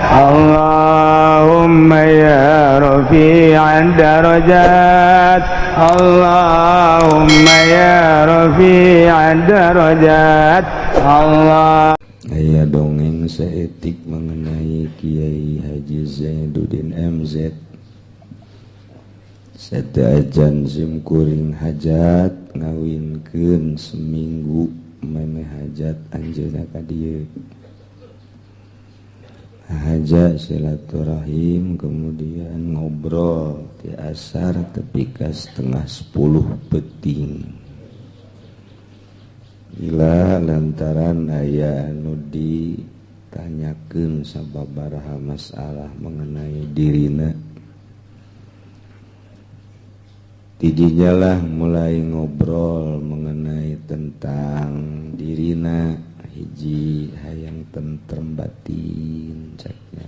Allahumma ya rafi'ad darajat, Allahumma ya rafi'ad darajat, Allah. Aya dongeng saeutik mengenai Kiai Haji Zainuddin MZ. Sateuacan sim kuring hajat ngawinkeun seminggu memeh hajat anjeunna ka dieu. Hajat silaturahim, kemudian ngobrol di asar tepi ka 9:30 peuting. Gila lantaran aya anu ditanyakeun sababaraha masalah mengenai dirina. Tidinyalah mulai ngobrol mengenai tentang dirina, hiji hayang tentrem batin caknya.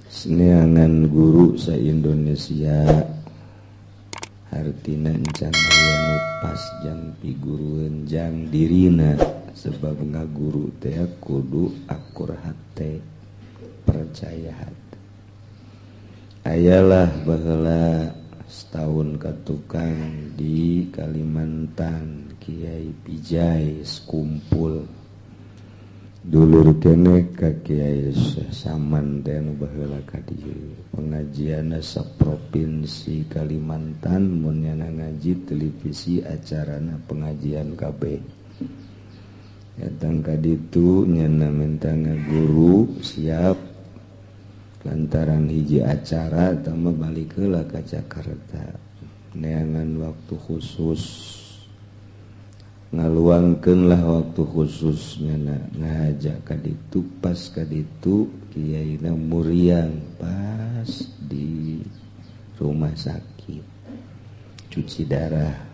Seneangan guru sa Indonesia hartina encan aya nu pas jang pigurueun jang dirina, sebab ngaguru teh kudu akur hate, percaya hate. Ayalah baheula setahun ka tukang di Kalimantan Kiai Pijai sekumpul dulur kene ka Kiai Saman teh nu baheula ka dieu pengajianna saprovinsi Kalimantan, mun nyana ngaji televisi acarana pengajian kabeh. Datang ka ditu nyana minta ngaguru siap, lantaran hiji acara tambah balik heula ka Jakarta neangan waktu khusus, ngaluangkeun lah waktu khusus nyana ngahaja ka ditu. Pas ka ditu kiaina muriang pas di rumah sakit cuci darah,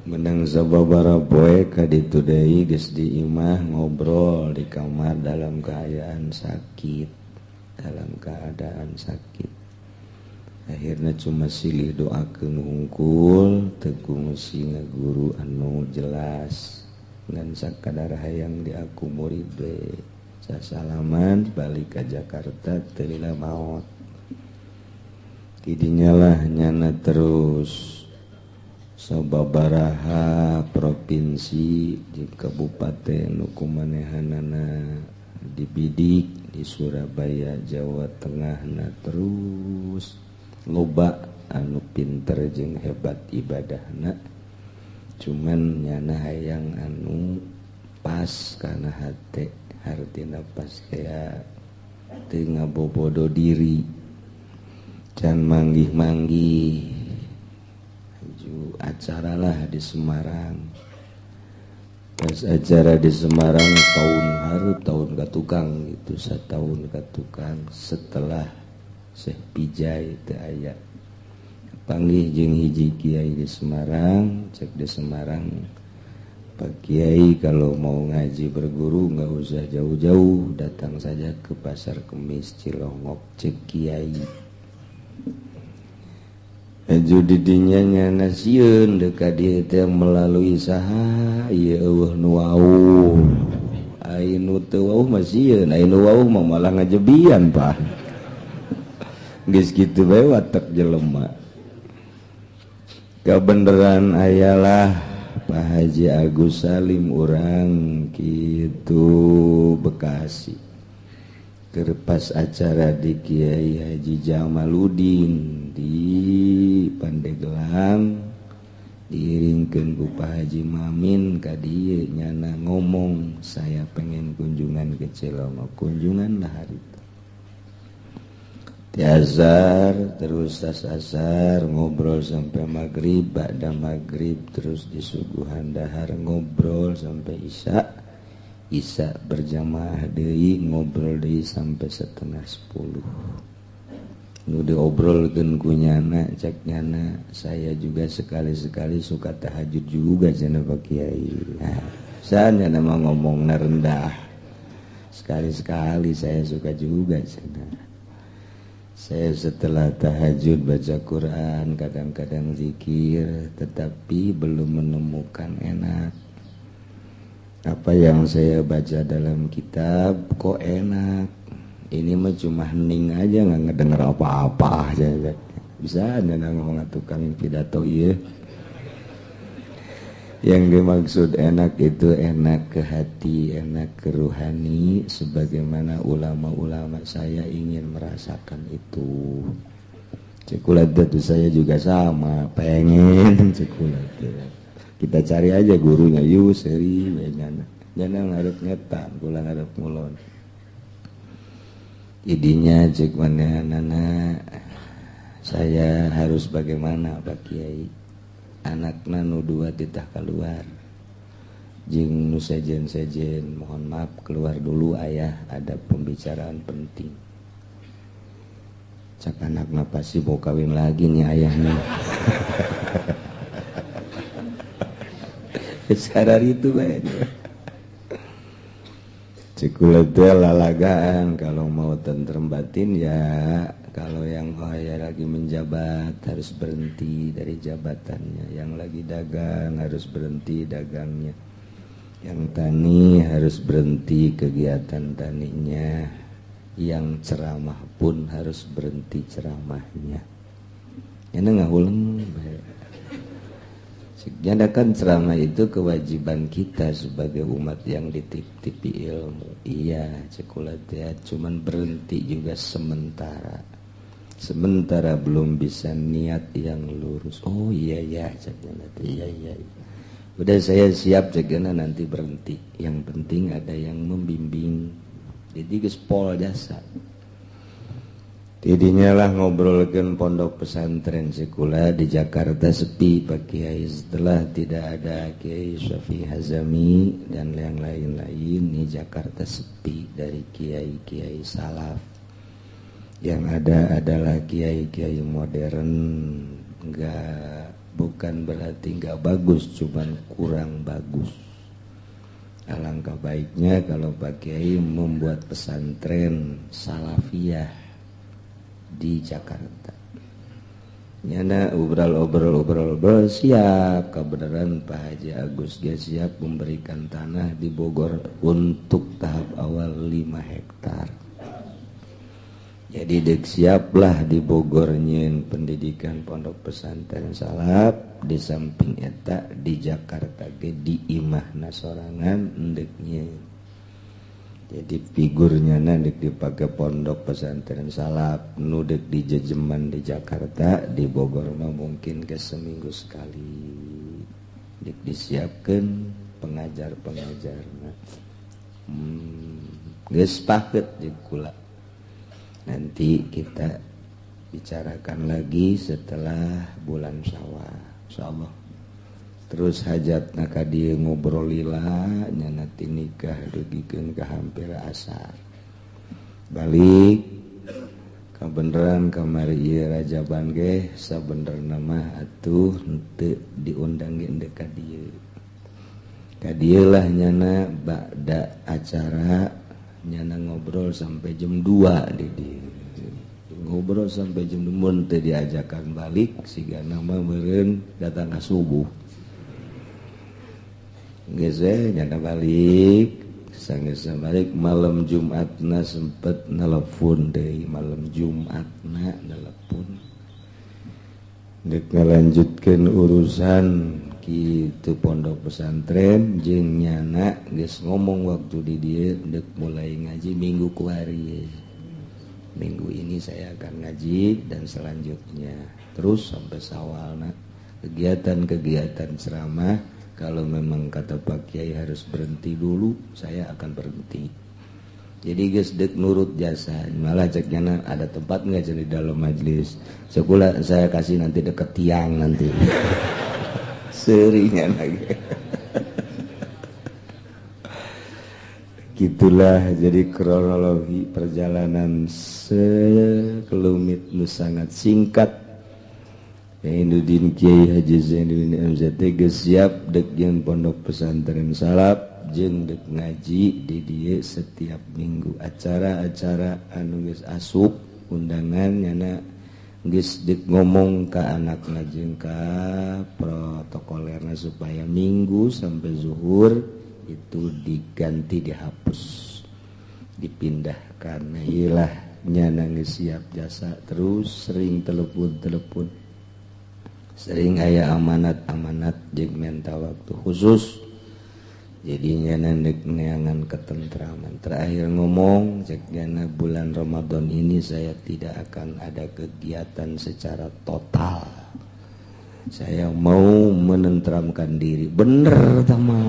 menang sababaraha poe ka ditu deui geus di imah ngobrol di kamar dalam keadaan sakit, dalam keadaan sakit. Akhirnya cuma silih doakeun hungkul, teu kungsi ngaguru anu jelas ngan sakadar hayang diaku murid we. Sasalaman balik ka Jakarta teu lila maot. Tidinya lah nyana terus sababaraha provinsi di kabupaten nu kumanehanana dibidik di Surabaya, Jawa Tengah na terus loba anu pinter jeung hebat ibadahna, cuman nyana hayang anu pas kana hate, hartina pas teh teu ngabobodo diri, can manggih-manggih. Aju acaralah di Semarang. Pas acara di Semarang tahun hareup tahun ka tukang gitu, satahun ka tukang setelah Syekh Pijai teu aya. Panggih jeung hiji kiai di Semarang, cek di Semarang, Pak Kiai kalau mau ngaji berguru nggak usah jauh-jauh, datang saja ke Pasar Kemis Cilongok, cek kiai. Aju didinya nyana sieun deuk ka dieu teh melalui saha ieu eueuh nu wauh. Ai nu teu wauh mah sieun, ai nu wauh mah malah ngajebian, Pak. Geus kitu bae watak jelema. Kabeneran ayalah Pak Haji Agus Salim urang kitu Bekasi. Keur pas acara di Kiai Haji Jamaluddin di Pandeglang diiringkeun ku Pak Haji Mamin ka dieu, nyana ngomong saya pengen kunjungan ke Cilongok, kunjungan lah hari itu. Ti azhar terus tas asar ngobrol sampai maghrib, ba'da maghrib terus disuguhan dahar ngobrol sampai isya, isya berjamaah deui ngobrol deui sampai 9:30. Nu diobrolkeun ku nyana, cek nyana saya juga sekali-sekali suka tahajud juga cenah Pak Kiai. Nah, sana mah ngomongna rendah. Sekali-sekali saya suka juga cenah. Saya setelah tahajud baca Quran, kadang-kadang zikir, tetapi belum menemukan enak. Apa yang saya baca dalam kitab kok enak. Ini mah cuma hening aja nggak ngedenger apa-apa aja. Bisa aja ngomong tukang pidato ieu. Yang dimaksud enak itu enak ke hati, enak ke ruhani, sebagaimana ulama-ulama saya ingin merasakan itu. Cekulat itu saya juga sama, pengen cekulat. Kita cari aja gurunya, yuk seri, jangan ngarep ngetan, kula ngarep ngulon. Idinya cek manehna, saya harus bagaimana Pak Kiai? Anakna nu dua titah keluar jeung nu sejen-sejen, mohon maaf keluar dulu ayah, ada pembicaraan penting. Cak anakna pasti mau kawin lagi nih ayahnya. Sadar itu bae. Cekula teh lalagaan kalau mau tentrem batin ya. Kalau yang ya lagi menjabat harus berhenti dari jabatannya, yang lagi dagang harus berhenti dagangnya, yang tani harus berhenti kegiatan taninya, yang ceramah pun harus berhenti ceramahnya. Ini ngahuleng. Jadi kan ceramah itu kewajiban kita sebagai umat yang dititipi ilmu. Iya, cekulat ya, cuman berhenti juga sementara. Sementara belum bisa niat yang lurus. Oh iya ya, ceknya nanti iya iya. Udah saya siap ceknya nanti berhenti. Yang penting ada yang membimbing. Jadi geus pol jasa. Tidinya lah ngobrolkeun pondok pesantren sekolah di Jakarta sepi Pak Kiai, setelah tidak ada Kiai Syafi'i Hazami dan yang lain-lain, di Jakarta sepi dari kiai-kiai salaf. Yang ada adalah kiai-kiai modern. Enggak, bukan berarti enggak bagus, cuman kurang bagus. Alangkah baiknya kalau Pak Kiai membuat pesantren salafiyah di Jakarta. Nyana obrol-obrol siap, kebenaran Pak Haji Agus dia siap memberikan tanah di Bogor untuk tahap awal 5 hektar. Jadi dek siaplah di Bogor nyeun pendidikan pondok pesantren salaf, di samping eta di Jakarta ge di imahna sorangan endek nyeun. Jadi figurnya dek dipake pondok pesantren salaf nu dek di jejeman di Jakarta, di Bogor mah mungkin ke seminggu sekali. Dek disiapkeun pengajar-pengajarna. Geus paket di kula. Nanti kita bicarakan lagi setelah bulan Syawal, insyaallah. Terus hajatna ka dieu ngobrol lila nya nanti nikah dugikeun ka hampir asar. Balik kabeneran kamari ieu rajaban ge sabenerna mah atuh henteu diundang ge endek ka dieu. Ka dieu lah nyana ba'da acara nyana ngobrol sampai jam 2 di dieu. Ngobrol sampai jam 2 mun teu diajakan balik sigana mah meureun datang ka subuh. Geus we nyana balik, sanggeus balik malam Jumatna sempet nelpon deui, malam Jumatna nelpon. Dek ngalanjutkeun urusan kitu pondok pesantren jeung nyana geus ngomong waktu di dieu dek mulai ngaji minggu kuari. Minggu ini saya akan ngaji dan selanjutnya terus sampai sawalna kegiatan-kegiatan ceramah. Kalau memang kata Pak Kiai harus berhenti dulu, saya akan berhenti. Jadi geus dek nurut jasa, malah cek nyana ada tempat nggak jadi dalam majelis. Sekolah saya kasih nanti deket tiang nanti. Seringnya lagi. Gitulah jadi kronologi perjalanan sekelumit nu sangat singkat. Zainuddin Kiai Haji Zainuddin MZT geus siap dek jeung pondok pesantren salaf jeung dek ngaji di dieu setiap minggu. Acara-acara anu geus asup undangan nyana geus dek ngomong ka anakna jeung ka protokolerna supaya minggu sampai zuhur itu diganti, dihapus, dipindahkan. Ilah nyana geus siap jasa terus sering telepon-telepon, sering aya amanat-amanat jeung minta waktu khusus. Jadi nyana dek neangan ketentraman. Terakhir ngomong cek nyana, bulan Ramadan ini saya tidak akan ada kegiatan secara total. Saya mau menenteramkan diri. Bener tama.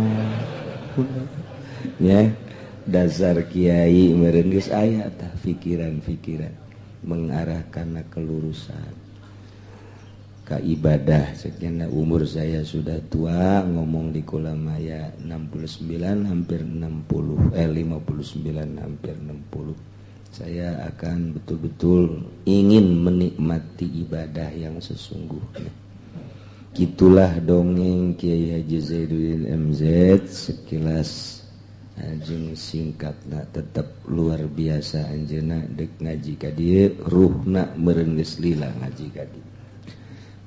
Ya, dasar kiai meureun geus aya tah pikiran-pikiran mengarah kana kelurusan. Ka ibadah sekian, umur saya sudah tua, ngomong di Kulamaya 69 hampir 60, 59 hampir 60. Saya akan betul-betul ingin menikmati ibadah yang sesungguhnya. Gitulah dongeng Kiai Haji Zainuddin MZ sekilas anjing singkatna, tetap luar biasa anjeunna. Dek ngaji ka dieu ruhna meureun geus lila ngaji ka dieu.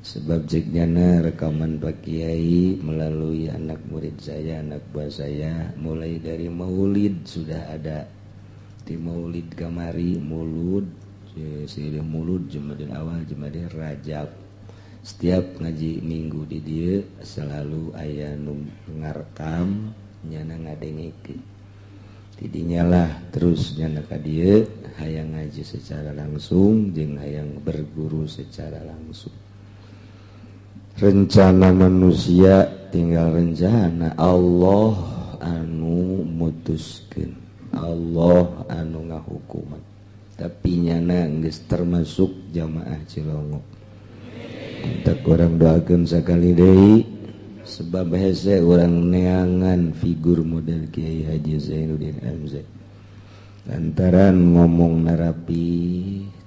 Sebab cek nyana, rekaman Pak Kiai melalui anak murid saya, anak buah saya, mulai dari maulid sudah ada. Di maulid kamari, mulud, silih mulud, Jumadil Awal, Jumadil Rajab. Setiap ngaji minggu di dieu selalu aya nu ngarekam, nyana ngadengekeun. Tidinya lah terus nyana ka dieu hayang ngaji secara langsung jeung hayang berguru secara langsung. Rencana manusia tinggal rencana, Allah anu mutuskeun, Allah anu ngahukuman. Tapi nyana geus termasuk jamaah Cilongok. Kita kurang doakeun sakali deui, sebab hese urang neangan figur model Kiai Haji Zainuddin MZ. Lantaran ngomong narapi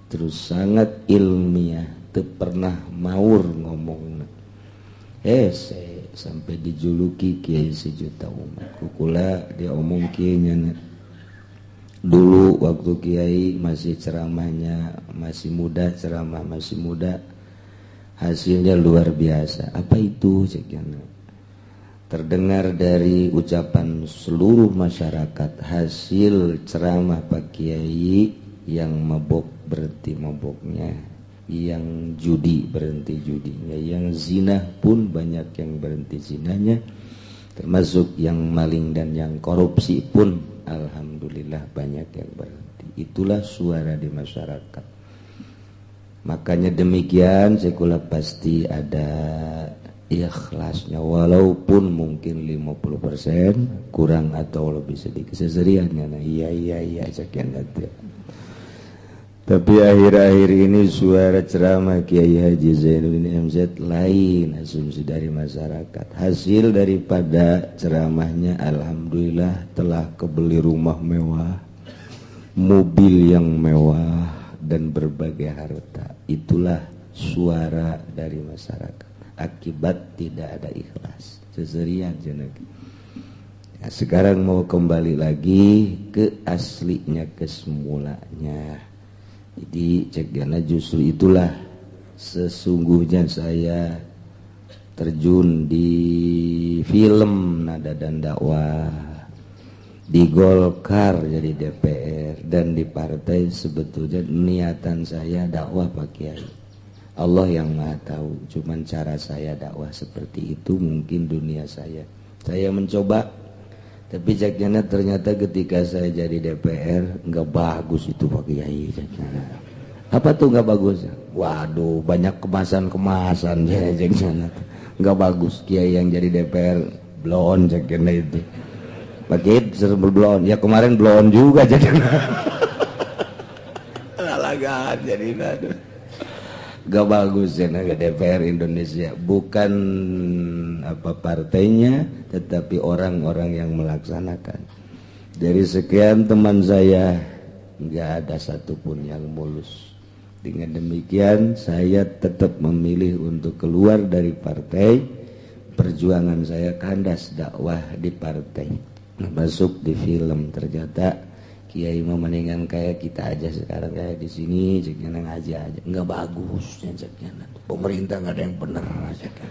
terus sangat ilmiah, teu pernah maur ngomongna. Hese sampai dijuluki Kiai Sejuta Umat. Kukula dia omong kiai nyana. Dulu waktu Kiai masih ceramahnya masih muda, ceramah masih muda, hasilnya luar biasa. Apa itu cek nyana? Terdengar dari ucapan seluruh masyarakat, hasil ceramah Pak Kiai yang mabok berhenti maboknya, yang judi berhenti judinya, yang zina pun banyak yang berhenti zinanya, termasuk yang maling dan yang korupsi pun alhamdulillah banyak yang berhenti. Itulah suara di masyarakat. Makanya demikian sekolah pasti ada ikhlasnya, walaupun mungkin 50% kurang atau lebih sedikit seseriannya. Nah, iya sekian nanti. Tapi akhir-akhir ini suara ceramah Kiai Haji Zainuddin MZ lain asumsi dari masyarakat. Hasil daripada ceramahnya alhamdulillah telah kebeli rumah mewah, mobil yang mewah, dan berbagai harta. Itulah suara dari masyarakat. Akibat tidak ada ikhlas. Seserian cenah. Nah, sekarang mau kembali lagi ke aslinya, ke semulanya. Jadi cek nyana, justru itulah sesungguhnya saya terjun di film Nada dan Dakwah, di Golkar jadi DPR, dan di partai sebetulnya niatan saya dakwah Pak Kiai. Allah yang Maha tahu, cuman cara saya dakwah seperti itu mungkin dunia saya. Saya mencoba, tapi cek nyana ternyata ketika saya jadi DPR nggak bagus itu Pak Kiai. Cek nyana. Apa tuh nggak bagus? Waduh, banyak kemasan-kemasan cek nyana. Nggak bagus Kiai yang jadi DPR bloon cek nyana itu. Pak Kiai serba bloon. Ya kemarin bloon juga jadi. Lalagan jadi aduh. Gak bagus ya DPR Indonesia, bukan apa partainya, tetapi orang-orang yang melaksanakan. Dari sekian teman saya nggak ada satupun yang mulus. Dengan demikian saya tetap memilih untuk keluar dari partai. Perjuangan saya kandas dakwah di partai, masuk di film. Ternyata kiai mah mendingan kayak kita aja sekarang, kayak di sini cek ngaji aja. Nggak bagus ceknya, pemerintah nggak ada yang bener ceknya.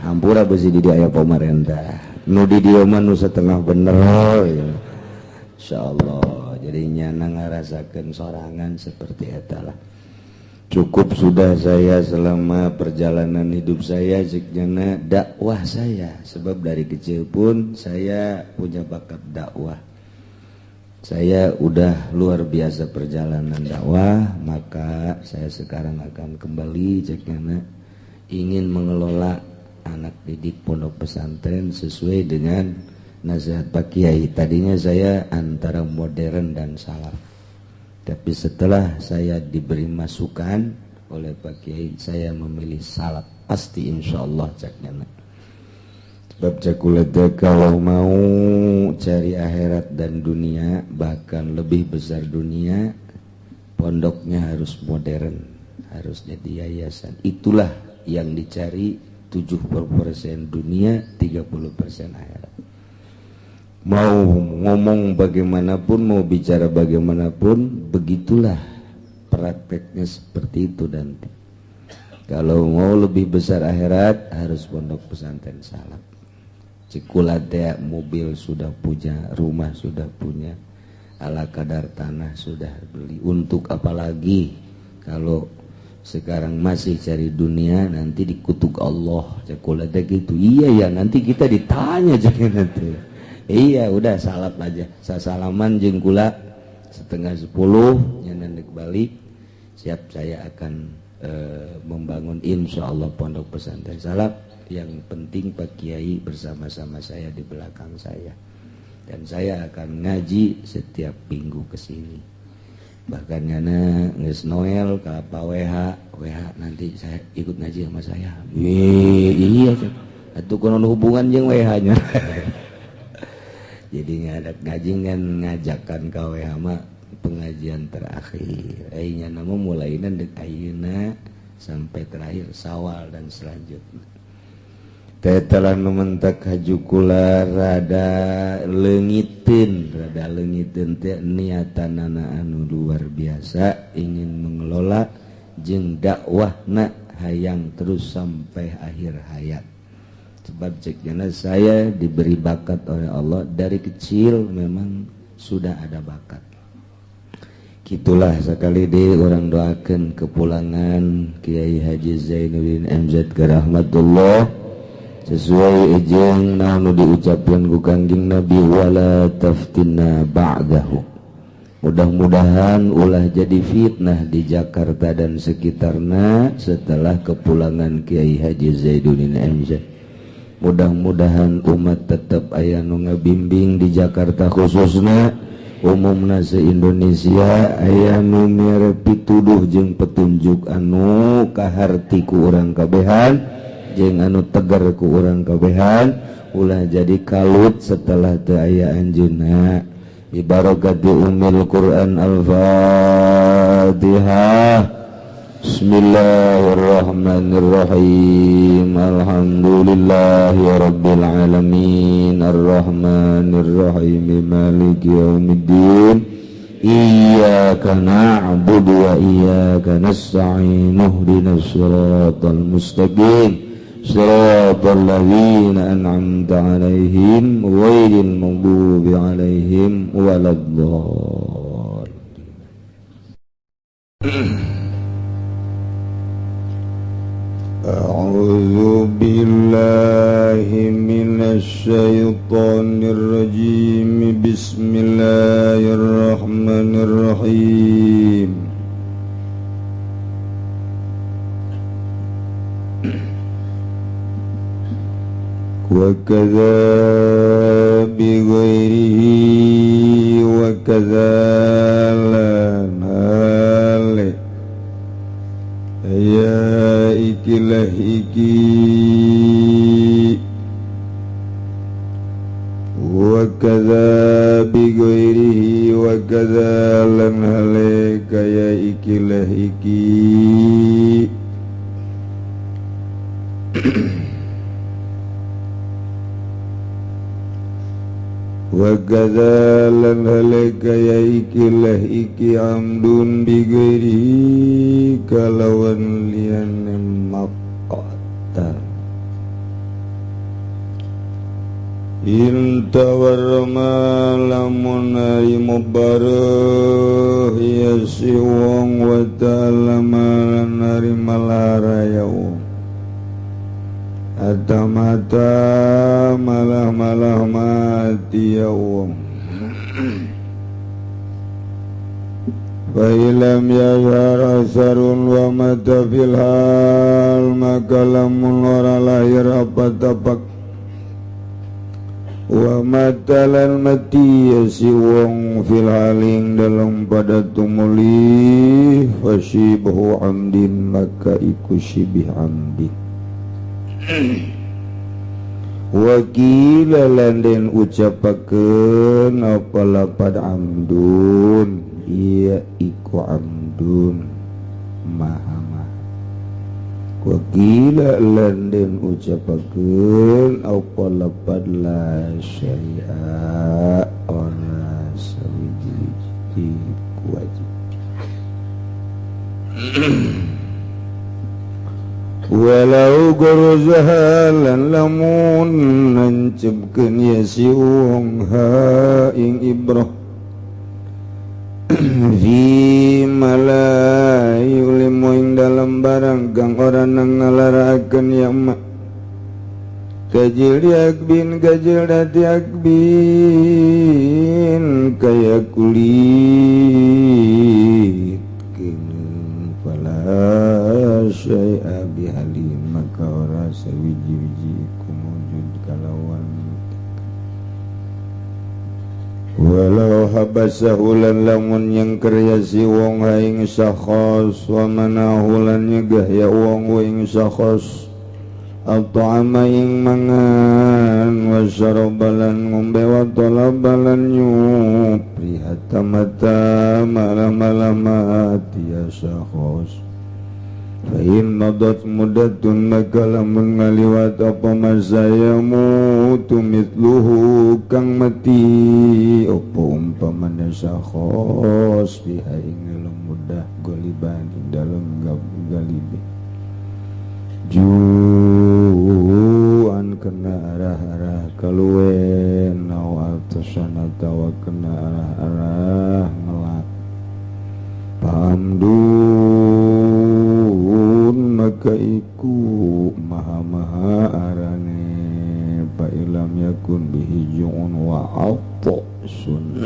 Hampura besi di dieu aya pamarentah nu di dieu mah nu setengah bener ya. Insyaallah jadi nyana ngarasakeun sorangan seperti eta lah. Cukup sudah saya selama perjalanan hidup saya, cek nyana, dakwah saya, sebab dari kecil pun saya punya bakat dakwah. Saya udah luar biasa perjalanan dakwah, maka saya sekarang akan kembali, cek nyana, ingin mengelola anak didik pondok pesantren sesuai dengan nasihat Pak Kiai. Tadinya saya antara modern dan salaf, tapi setelah saya diberi masukan oleh Pak Kiai, saya memilih salaf pasti insyaallah, cek nyana. Sebab cek kula kalau mau cari akhirat dan dunia, bahkan lebih besar dunia, pondoknya harus modern, harus jadi yayasan. Itulah yang dicari, 70% dunia, 30% akhirat. Mau ngomong bagaimanapun, mau bicara bagaimanapun, begitulah prakteknya seperti itu nanti. Kalau mau lebih besar akhirat, harus pondok pesantren salaf. Cek kula teh mobil sudah punya, rumah sudah punya, ala kadar tanah sudah beli. Untuk apalagi kalau sekarang masih cari dunia, nanti dikutuk Allah. Cek kula teh gitu. Iya ya, nanti kita ditanya jangan nanti. Iya udah salaf aja. Sasalaman jeung kula 9.30 nyanan dek balik. Siap, saya akan membangun insya Allah pondok pesantren salaf. Yang penting Pak Kiai bersama-sama saya di belakang saya. Dan saya akan ngaji setiap minggu ke sini. Bahkan nyana geus Noel ke Pak WH, WH nanti saya ikut ngaji sama saya. Wih, iya atuh kunaon hubungan jeung WH nya. Jadi ngadak ngaji kan ngajakan ka WH mah pengajian terakhir. Eh, nyana mah mulaina dek ayeuna sampai terakhir Sawal dan selanjutnya. Tetelan mementak haju kula rada leungiteun teh niatanana anu luar biasa ingin mengelola jeung dakwahna hayang terus sampai akhir hayat. Sebab cek nyana saya diberi bakat oleh Allah dari kecil, memang sudah ada bakat. Gitulah, sekali di urang doakan kepulangan Kiai Haji Zainuddin MZ ke rahmatullah sesuai jeung naon diucapkan ku Kangjeng Nabi, wala taftinna ba'dahu. Mudah-mudahan ulah jadi fitnah di Jakarta dan sekitarnya setelah kepulangan Kiai Haji Zainuddin MZ. Mudah-mudahan umat tetap aya nu ngabimbing di Jakarta khususnya, umumna se-Indonesia, aya nu mere pituduh jeung petunjuk anu kaharti ku urang kabehan jeung anu tegar ku urang kabehan, ulah jadi kalut setelah teu aya anjeunna. Bibarakati umil Quran, Al-Fatihah. Bismillahirrahmanirrahim. Alhamdulillahi rabbil alamin, arrahmanirrahim, maliki yaumiddin, iyyaka na'budu wa iyyaka nasta'in, ihdinas siratal mustaqim, siratal ladzina an'amta 'alaihim, ghairil maghdubi 'alaihim waladdallin. أعوذ بالله من الشيطان الرجيم. بسم الله الرحمن الرحيم. وكذا بغيره وكذا لا نال ya ikilah iki wa kadza bi ghairihi wa kadza lan hale kaya ikilah iki wa kadza lan hale kaya ikilah iki amdun bi ghairihi kalawan liyane maqatar. Intawarma lamun ari mubareh ya si wong wa ta'ala lan ari malara ya wong atamata malah-malah mati ya wong fa ilam yazhar asarun wa mata fil hal maka lamun ora lahir apa tapak wa matalan mati si wong fil haling dalam pada tumuli fasibhu amdin maka iku sibih amdin wakila lan den ucapakeun apa lapad amdun iya iku amdun maha maha wakila lan den ucapakeun apa lapad la syai'a ora sawiji wajib walau gorozaha lan lamun nancepkeun ya si wong ha ing ibrah fi malayulimu ing dalam barang kang ora ngalaraakeun ya ma kajil yakbin kajil dati akbin kaya kulit kini fala syai'a bihali maka ora sawiji-wiji iku mujud kalawan walau habasahu lan lamun yang kerya si wong ing sakhos wa manahu lan nyegah ya wong ing sakhos at'ama ing mangan wa syaraba lan ngombe wa talaba lan nyupri hatta mata malah-malah mati ya sakhos fa in madat mudatun maka lamun ngaliwat apa masa yamutu mithluhu kang mati apa umpamane sakhos biha ing dalem mudah goliban ing dalem galibe juan kena arah-arah kaluwen aw atasan atawa kena arah-arah ngelak pamdun maka iku maha-maha arane fa ilam yakun bihi ju'un wa atsun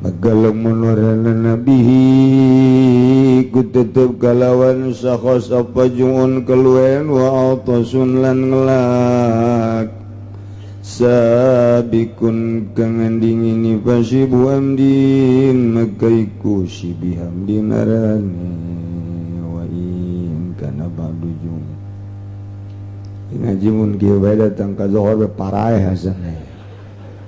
maka lamun warana nabihi ku tetep kalawan sakhos apa ju'un keluwen wa atsun lan ngelak sabikun kang ngandingini fasibu amdin maka iku sibi hamdin arane wa in kana ba'du jum ngaji mun kieu bae datang ka zohor paraeh hasane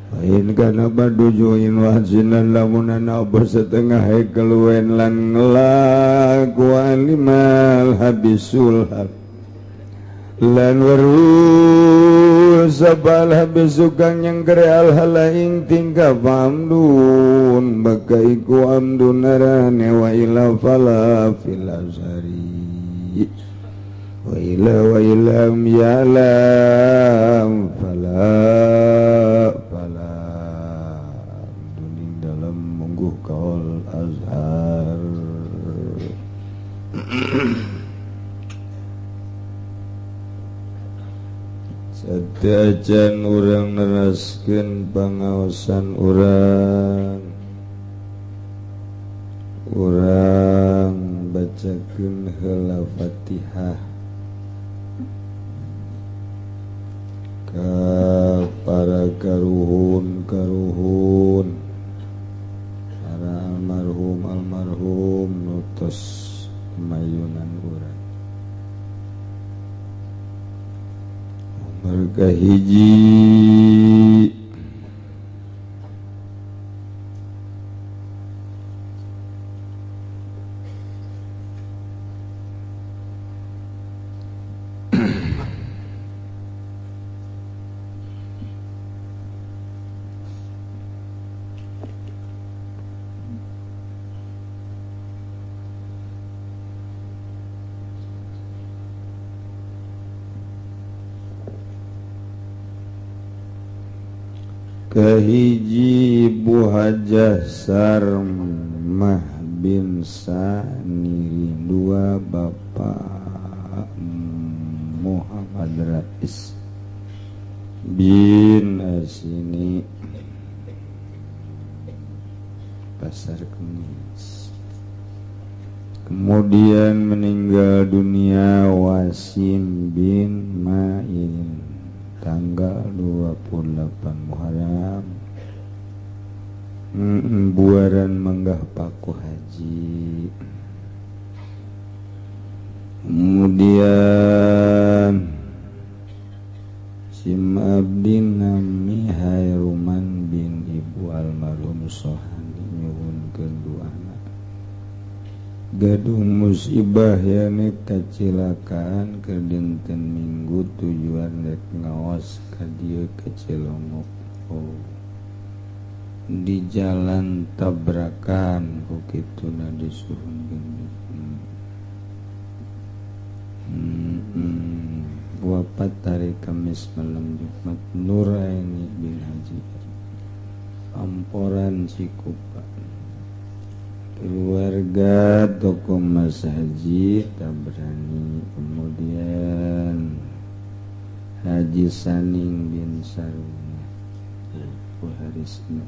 wa in kana ba'du juin wa zinan lamun ana setengah keluwen lan ngelak wa limal habisul hab lan weru sabal habis kang nyengkere al halaing tingkah amdun baka iku amdun arane wa ila fala fil azhari wa ila wa ilam ya'lam fala fala amdun ing dalam mungguh kaul azhar. Setiajan urang neraskeun pangaosan urang, urang bacakeun heula Fatihah ka para karuhun-karuhun, para almarhum-almarhum nutos mayunan urang. Mereka hiji Kahiji Ibu Hajah Sarmah bin Saniri, dua Bapak Muhammad Rais bin Asini Pasar Kemis. Kemudian meninggal dunia Wasim bin Ma'in tanggal 28 Muharram, buaran Manggah Paku Haji. Kemudian Sim Abdi Nami Hairuman bin Ibu almarhum Sohani nyuhunkeun duana gaduh musibah yani kacilakaan ke dinten Minggu tujuan rek ngaos ka dieu ke Cilongok. Oh, di jalan tabrakan ku kituna disuhunkeun. Wafat hari Kamis malam Jumat Nuraini bin Haji Amporan Cikupa. Keluarga toko Mas Haji Tabrani. Kemudian Haji Saning bin Saruna Harisna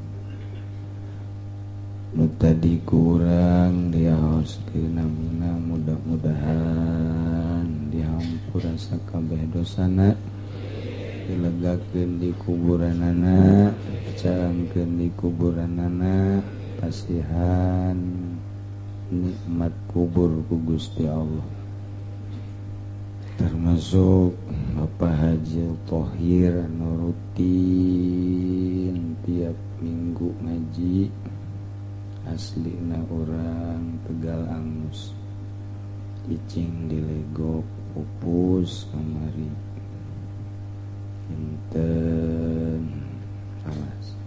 nu tadi kurang dihaoskeun namina, mudah-mudahan dihampura sakabeh dosana, dilegakeun di kuburanana, caangkeun di kuburanana, pasihan nikmat kubur ku Gusti Allah. Termasuk Bapak Haji Tohir anu rutin tiap minggu ngaji, aslina orang Tegal Angus, cicing di Legok pupus kamari enten alas.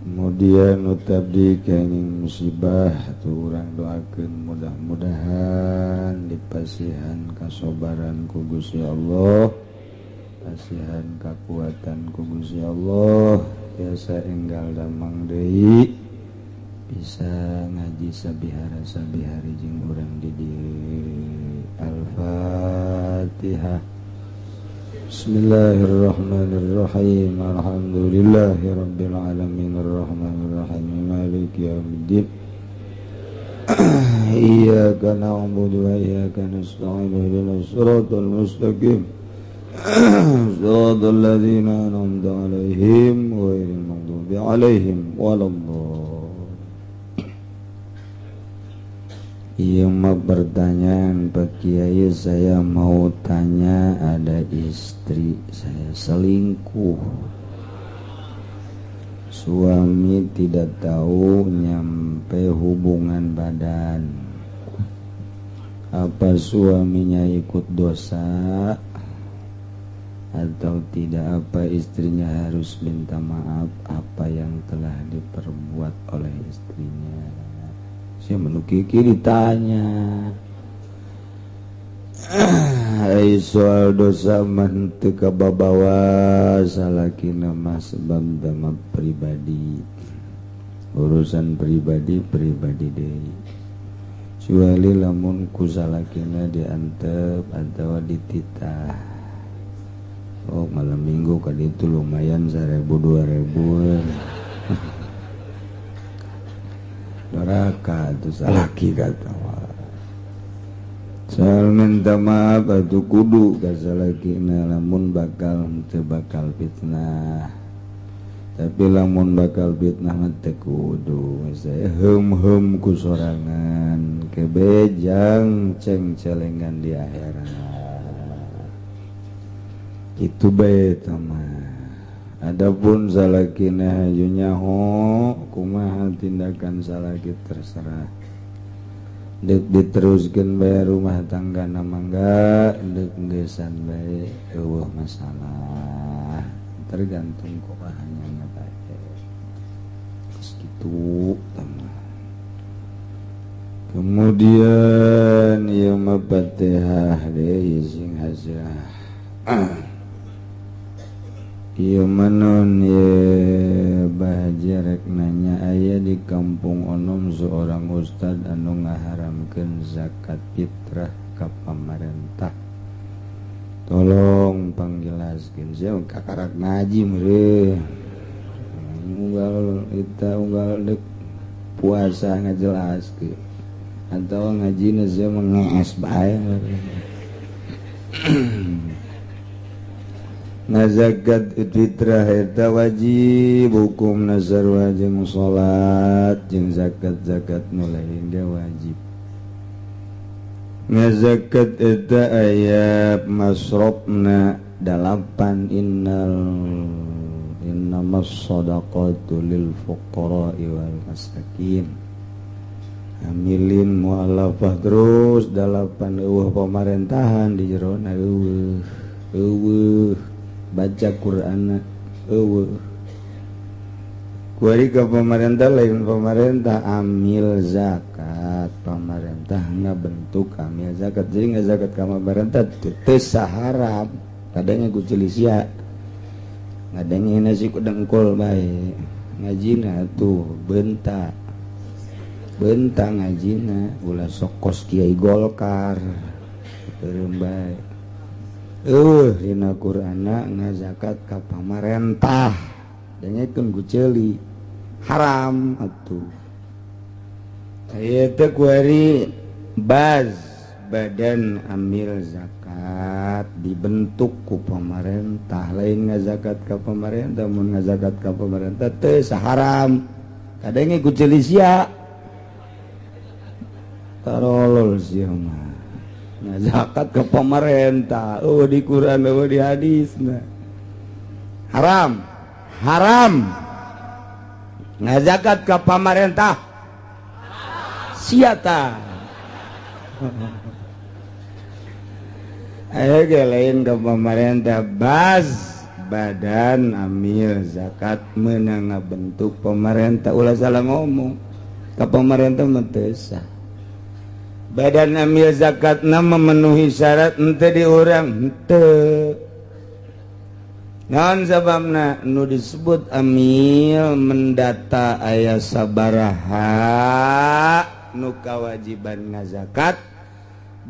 Kemudian utabdi kenging musibah tuh urang doakeun mudah-mudahan dipasihan kasobaran ku Gusti Allah, pasihan kakuatan ku Gusti Allah, biasa enggal damang deui bisa ngaji sabihara sabihari jeung urang di dieu. Al-Fatihah. Bismillahirrahmanirrahim. Alhamdulillahirabbil alamin arrahmanirrahim maliki yaumiddin. Iyyaka na'budu wa iyyaka nasta'in ihdinas siratal mustaqim siratal ladzina an'amta 'alaihim ghairil maghdubi 'alaihim waladdallin. Iya mah pertanyaan Pak Kiai, saya mau tanya, ada istri saya selingkuh, suami tidak tahu nyampe hubungan badan, apa suaminya ikut dosa atau tidak? Apa istrinya harus minta maaf apa yang telah diperbuat oleh istrinya? Saya menukiki ditanya. Ai soal dosa mah teu kababawa salakina mah sebab dama pribadi, urusan pribadi pribadi deui. Kecuali lamun ku salakina diantep atau dititah. Oh malam minggu kali itu lumayan 1.000 2.000. Doraka itu salaki kata. Soal minta maaf atau kudu ka salakina lamun bakal teu bakal fitnah. Tapi lamun bakal fitnah mah teu kudu. Saya heum-heum ku sorangan kebejang ceng-celengan di akhirat. Itu bae mah. Adapun salakina haju nyaho kumaha tindakan salaki terserah. Deuk diteruskeun bae rumah tangga na mangga, deuk geusan bae eueuh masalah. Tergantung kumahanya bae. Geus kitu tah. Kemudian ieu mah Fatihah deui sing hasilna. Ieu manon ye Bah Haji rek nanya, aya di Kampung Onom seorang ustad anu ngaharamkeun zakat fitrah ka pamarentah, tolong pangjelaskeun. Sia kakarak ngaji meureun, unggal eta unggal dek puasa ngajelaskeun atau ngajina sia mah ngees bae. Ngazakat fitrah eta wajib hukum sarua jeung salat jeung zakat-zakat nu lain ge wajib. Ngazakat eta aya masrofna dalapan, innal innamas shadaqatu lil fuqara'i wal masakin. Amilin mualafah terus dalapan, eueuh pamarentahan di jerona, eueuh eueuh baca Qur'an eueuh kuari ka pemerintah, lain pemerintah amil zakat, pemerintah ngabentuk amil zakat. Jadi ngazakat ka pemerintah teu haram, kadangnya ku sia ngadenge nasi ku dengkul bae ngajina tuh benta benta ngajina, ulah sok kos kiai Golkar beureum bae. Dina Qur'ana ngazakat ka pamarentah dengekeun ku ceuli haram atuh. Aya teh kuari baz badan amil zakat dibentuk ku pamarentah, lain ngazakat ka pamarentah. Mun ngazakat ka pamarentah teu haram, kadenge ku ceuli sia tarolol sia mah zakat ke pemerintah. Oh, di Quran, oh, di hadis, nah. Haram haram ngazakat ke pemerintah siata. Ayo ge lain ke pemerintah, baz badan amil zakat menang bentuk pemerintah, ulah salah ngomong ke pemerintah mah teu sah. Badan amil zakat na memenuhi syarat ente di urang ente naon sababna nu disebut amil mendata aya sabaraha nu kawajiban ngazakat,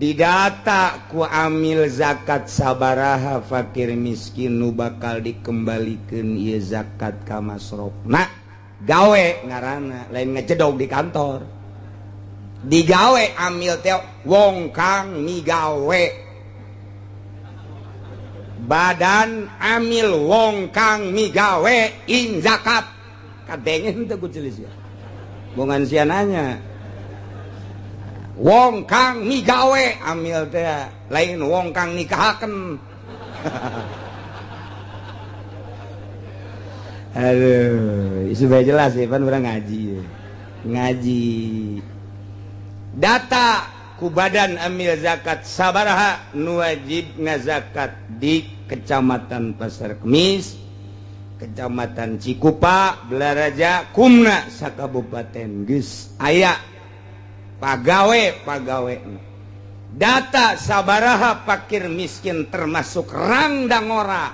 didata ku amil zakat sabaraha fakir miskin nu bakal dikembalikeun ieu zakat ka masrofna. Gawe ngaranna, lain ngejedog di kantor. Digawe amil teh wong kang migawe, badan amil wong kang migawe ing zakat. Kadenge teu ku ceuli sia bongan sia nanya wong kang migawe amil teh lain wong kang nikahaken. Aduh, supaya jelas ya pan urang ngaji ngaji data ku badan amil zakat sabaraha nu wajib ngazakat di Kecamatan Pasar Kemis, Kecamatan Cikupa, Belaraja, Kumna, sakabupaten geus aya pagawe pagawe. Data sabaraha fakir miskin termasuk rangdangora.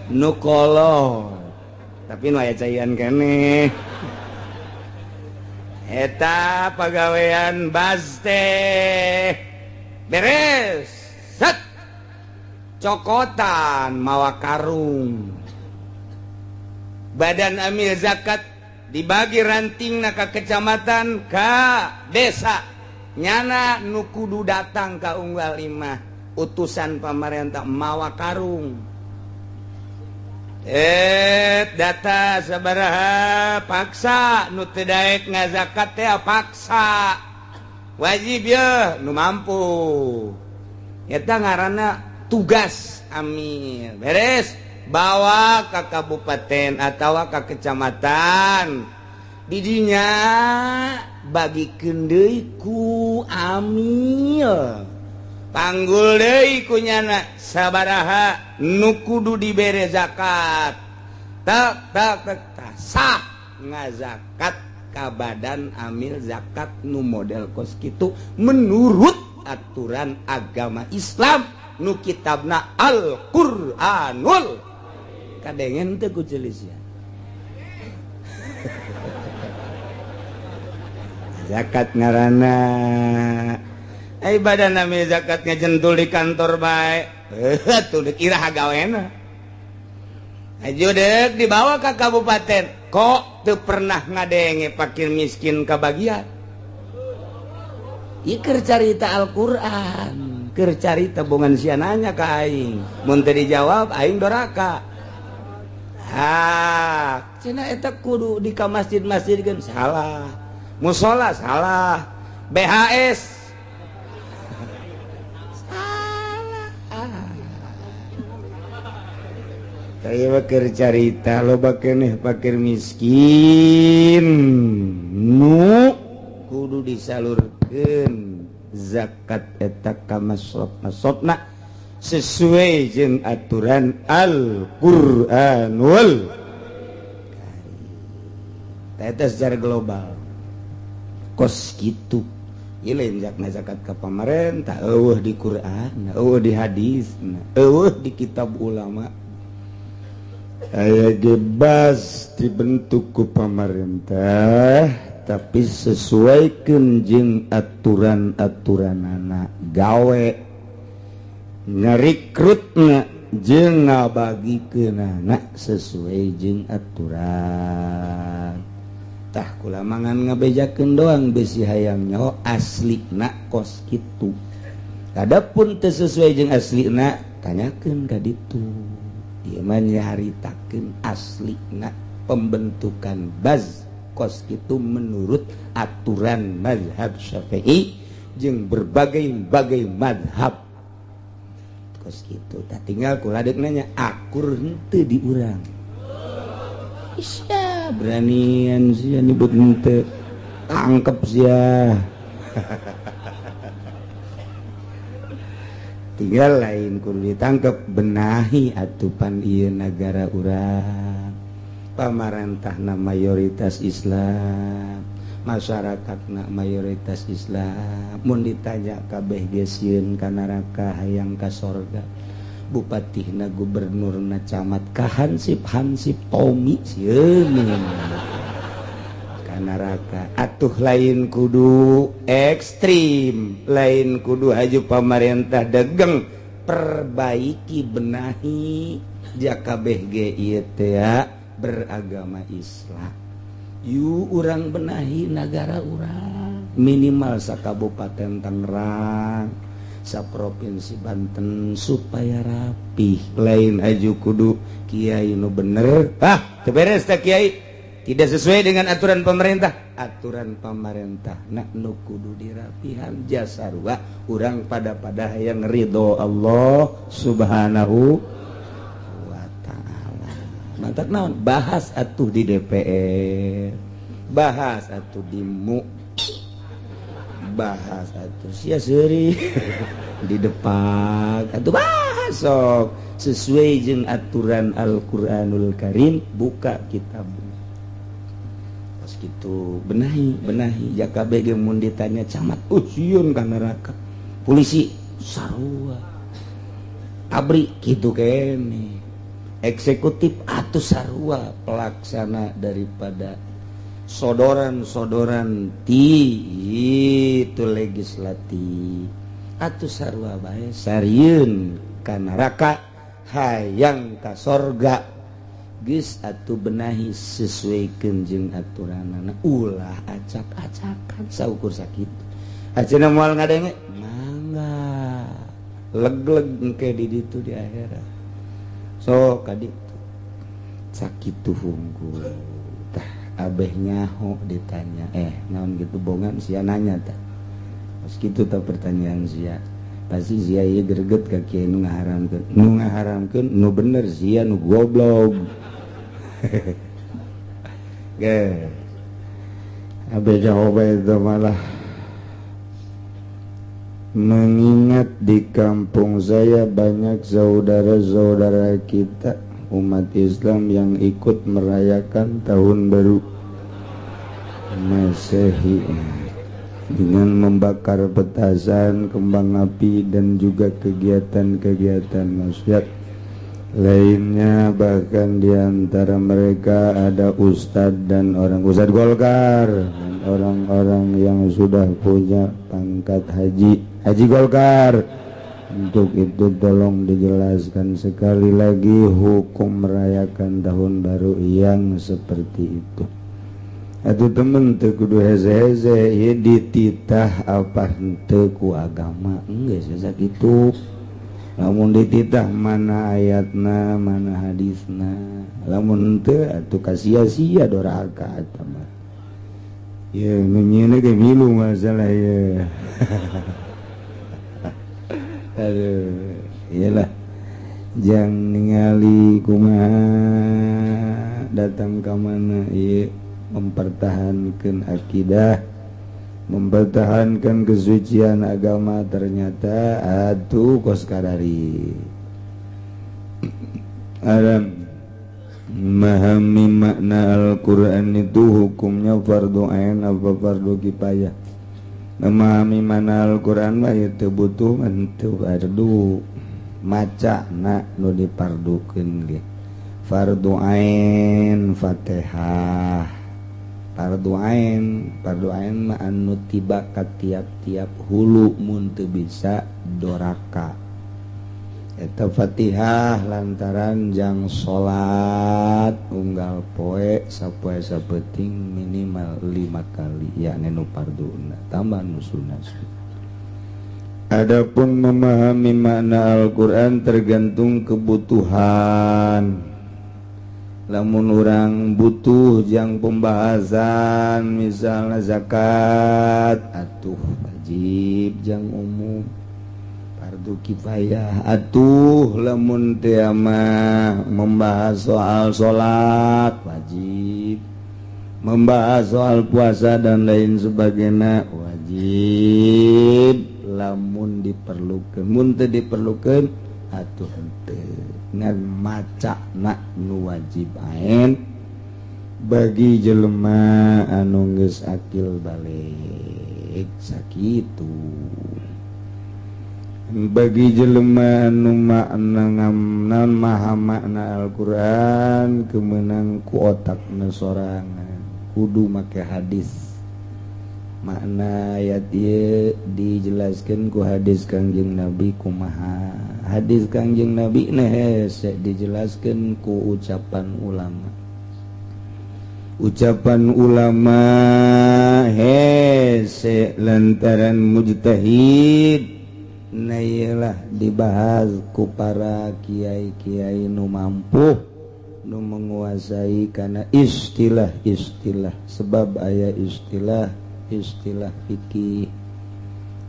Nu kolot tapi nu aya caian keneh eta pagawean baz teh beres set cokotan mawa karung. Badan amil zakat dibagi rantingna ka kecamatan ka desa, nyana nu kudu datang ka unggal imah utusan pamarentah mawa karung. Data sabaraha paksa nu teu daek ngazakat teh paksa wajib ye nu mampu eta ngaranna tugas amil beres bawa ke kabupaten atau ke kecamatan didinya bagikeun deui ku amil panggul deui ku nyana sabaraha nu kudu dibere zakat tak tak tak sah ngazakat ka badan amil zakat nu model kos kitu menurut aturan agama Islam nu kitabna Al-Qur'anul. Kadengen teu ku celis ya. Zakat ngaranna ibadah namanya zakat ngejentul di kantor bae. Tuh dikira gawena. Aju dek dibawa ke kabupaten. Kok teu pernah ngadenge pakir miskin kabagian. Ieu keur carita Al-Qur'an, keur carita bongan sia nanya ka aing. Mun teu dijawab aing doraka. Ah, cenah eta kudu di ka masjid-masjid kan salah. Musola salah. BHS saya keur carita loba keneh pakir miskin nu kudu disalurkeun zakat eta ka masraf-masrafna sesuai jeung aturan Al-Qur'anul Karim. Eta secara global kos kitu. Ieu lain zakat ka pamarentah, eueuh di Quran, eueuh di hadis, eueuh di kitab ulama. Aya bebas dibentuk ku pamarentah tapi sesuaikan jeung aturan-aturan anak gawe ngerikrutna jeung ngabagikeun anak sesuai jeung aturan. Tah kula mangan ngabejakeun doang besi hayang nyaho aslina kos kitu. Adapun teu sesuai jeung aslina tanyakeun ka ditu. Ieu mah nyaritakeun aslina pembentukan baz kos itu menurut aturan mazhab Syafi'i jeung berbagai-bagai mazhab kos kitu. Tah tinggal kula deuk nanya akur henteu di urang. Isya beranian sia nyebut henteu, tangkep sia. Tinggal lain kudu ditangkep, benahi atupan ieu nagara urang. Pamarentahna mayoritas Islam, masyarakatna mayoritas Islam. Mun ditanya kabeh ge sieun ka neraka hayang ka sorga. Bupatihna, gubernurna, camat ka hansip-hansip Tommy sieun ka neraka. Atuh lain kudu ekstrim, lain kudu haju pamarentah degeng, perbaiki benahi jaka kabeh ieu teh beragama Islam. Yu urang benahi nagara urang minimal sakabupaten Tangerang, saprovinsi Banten supaya rapih. Lain haju kudu kiai nu bener. Ah, teu beres teh kiai. Tidak sesuai dengan aturan pemerintah. Aturan pemerintah nak nu kudu dirapihan jasarua urang pada-pada hayang ridho Allah Subhanahu wa ta'ala. Mantak naon? Bahas atuh di DPR, bahas atuh di MUI, bahas atuh sia seuri di depan atuh bahas sok sesuai jeung aturan Al-Qur'anul Karim. Buka kitab gitu, benahi benahi jaka bege mun ditanya camat, sieun ka neraka, polisi sarua, abri kitu kene, eksekutif atuh sarua, pelaksana daripada sodoran-sodoran ti itu legislatif atuh sarua bae sarieun ka neraka hayang ka sorga. Geus atuh benahi sesuaikeun jeung aturanana, ulah acak-acakan saukur sakitu. Ayeuna moal ngadenge mangga leg-leg engke di ditu di akhirat. So ka ditu sakitu hungkul. Tah abeh nyaho ditanya, naon gitu bongan sia nanya tah. Pas kitu tah pertanyaan sia. Pasti sia ieu greget ka kiai nu ngaharamkeun. Nu ngaharamkeun nu bener sia nu goblok. Ge. Abe jawab itu malah mengingat di kampung saya banyak saudara-saudara kita umat Islam yang ikut merayakan tahun baru Masehi. Dengan membakar petasan, kembang api, dan juga kegiatan-kegiatan maksiat lainnya. Bahkan di antara mereka ada ustadz dan orang ustadz Golkar dan orang-orang yang sudah punya pangkat haji, haji Golkar. Untuk itu tolong dijelaskan sekali lagi hukum merayakan tahun baru yang seperti itu. Atuh temen, teu kudu heze-heze ieu, dititah apa henteu ku agama? Geus sakitu. Lamun dititah, mana ayatna, mana hadisna? Lamun henteu, atuh kasia-sia doraka eta mah. Ya, nu nyieuna ge milu masalah ya. Aduh, iyalah, jang ningali kumaha datang ka mana ieu, mempertahankan akidah, mempertahankan kesucian agama, ternyata atuh kos kadari. Alam memahami makna Al-Quran itu hukumnya fardu ain apa fardu kifayah? Memahami mana Al-Quran mah itu butuh henteu fardu, maca na nu dipardukeun ge fardu ain. Fatihah fardu ain. Fardu ain mah anu tiba ka tiap-tiap hulu, mun teu bisa doraka eta Fatihah, lantaran jang salat unggal poe, sapoe sapeting minimal 5 kali, yakni nu farduna tambah nu sunnah. Adapun memahami makna Al-Quran tergantung kebutuhan. Lamun orang butuh jang pembahasan misalnya zakat, atuh wajib jang umum, fardu kifayah. Atuh lamun teu mah, membahas soal salat wajib, membahas soal puasa dan lain sebagainya wajib lamun diperlukan. Mun teu diperlukan, atuh henteu. Ngan maca nak nu wajib ain bagi jelema anu geus akil balig, sakitu. Bagi jelema anu makna ngamnan maha makna Al-Qur'an kemenang ku otakna sorangan, kudu make hadis. Makna ayat ieu dijelaskeun ku hadis Kangjeng Nabi kumaha, hadis Kangjeng Nabi nah hese dijelaskeun ku ucapan ulama, ucapan ulama hese lantaran mujtahid. Nah, iyalah dibahas ku para kiai-kiai nu mampu, nu menguasai karena istilah-istilah, sebab aya istilah istilah fikih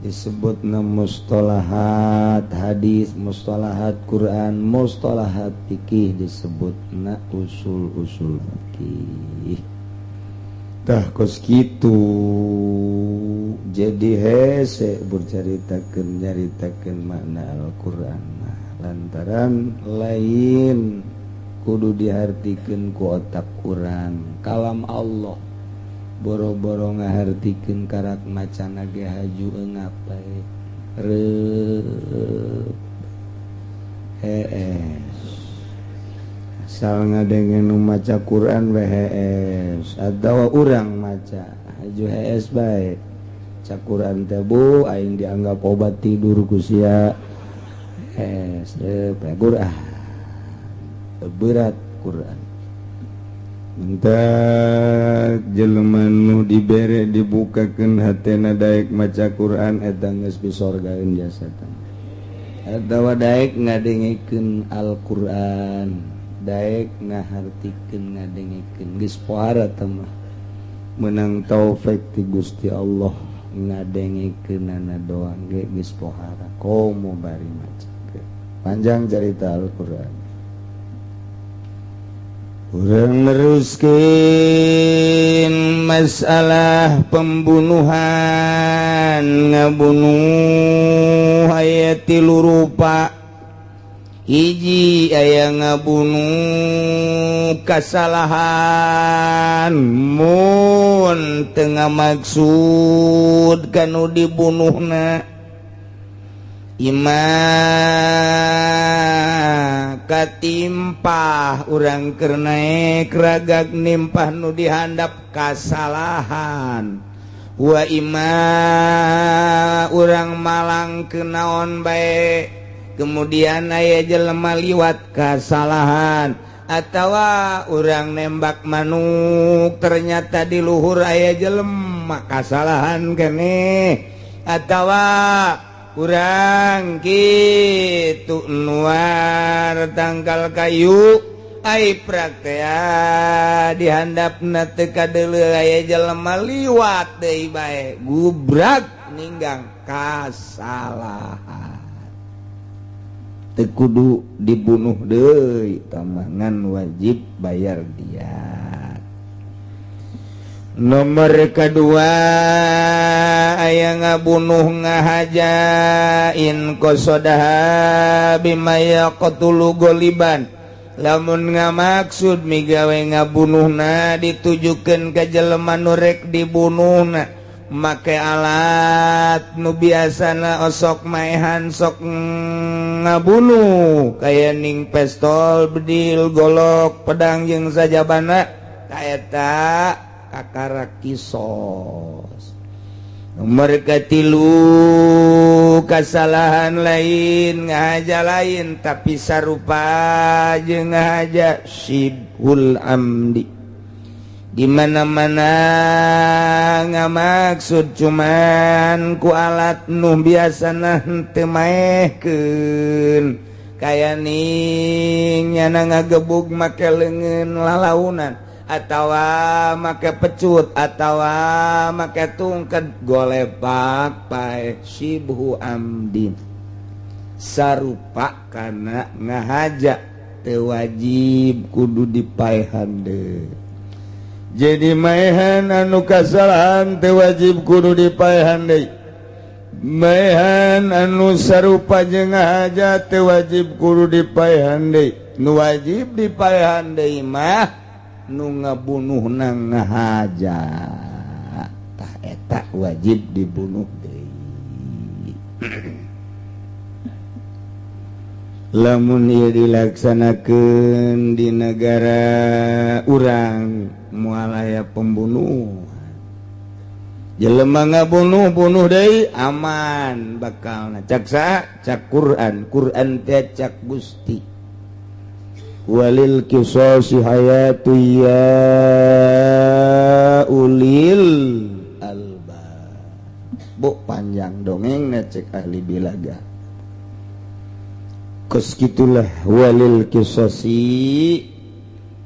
disebut mustalahat hadis, mustalahat Quran, mustalahat fikih, disebut na usul-usul fikih. Tah, kos kitu. Jadi hese berceritakeun, nyaritakeun makna Al-Qur'an mah lantaran lain kudu dihartikeun ku otak urang. Kalam Allah, boro-boro ngahartikeun, karak macana ge haju engapai reup hees. Asal ngadenge nu maca Quran we hees, atawa urang maca haju hees bae. Ca Quran teh, bu, aing dianggap obat tidur ku sia. Hees reup Quran, berat Quran. Mentak jelema nu dibere dibukakeun hatena daek maca Quran, eta geus disorgaeun jasad. Atawa daek ngadengekeun Al-Qur'an, daek ngahartikeun, ngadengekeun, geus pohara teh mah, menang taufik ti Gusti Allah. Ngadengekeunana doang ge geus pohara, komo bari maca. Panjang cerita Al-Qur'an. Urang neruskeun masalah pembunuhan. Ngabunuh aya tilu rupa. Hiji, aya ngabunuh kasalahan mun teu ngamaksud kanu dibunuhna. Ima katimpah urang keur naek ragag nimpah nu dihandap, kasalahan. Wa ima urang malang kenaon bae, kemudian aya jelema liwat, kasalahan. Atawa urang nembak manuk, ternyata di luhur aya jelema, kasalahan kene. Atawa urang gitu nuar tangkal kayu, ai praktea dihandapna teu kadeuleu, aya jelema liwat deui bae, gubrak ninggang, kasalahan. Teu kudu dibunuh deui tamangan, wajib bayar diat. Nomor kedua, aya ngabunuh ngahaja, in qasodaha bima yaqtulu gholiban, lamun ngamaksud migawe ngabunuhna ditujukeun ka jelema nu rek dibunuhna make alat nu biasana osok maehan, sok ngabunuh, kaya ning pistol, bedil, golok, pedang jeung sajabana, kaeta kakara kisos. Nomor katilu, kesalahan lain ngahaja lain, tapi sarupa jeung ngahaja, syibhul amdi, di mana-mana ngamaksud cuman ku alat nu biasana henteu maehkeun, kaya ning nyana ngagebug make leungeun lalaunan atawa make pecut atawa make tungket, golepak paeh, syibhu amdin, sarupa kana ngahaja, teu wajib kudu dipaehan deui. Jadi maehan anu kasalahan teu wajib kudu dipaehan deui, maehan anu sarupa jeung ngahaja teu wajib kudu dipaehan deui. Nu wajib dipaehan deui mah nu ngabunuh na ngahaja. Tah, eta wajib dibunuh deui. Lamun ieu dilaksanakeun di negara urang, moal aya pembunuh. Jelema ngabunuh, bunuh deui, aman bakal. Cak saha? Cak Quran. Quran teh cak Gusti. Walil qisasi hayatu ya ulil albab. Bu, panjang dongeng cek ahli balaghah. Kos gitulah. Walil qisasi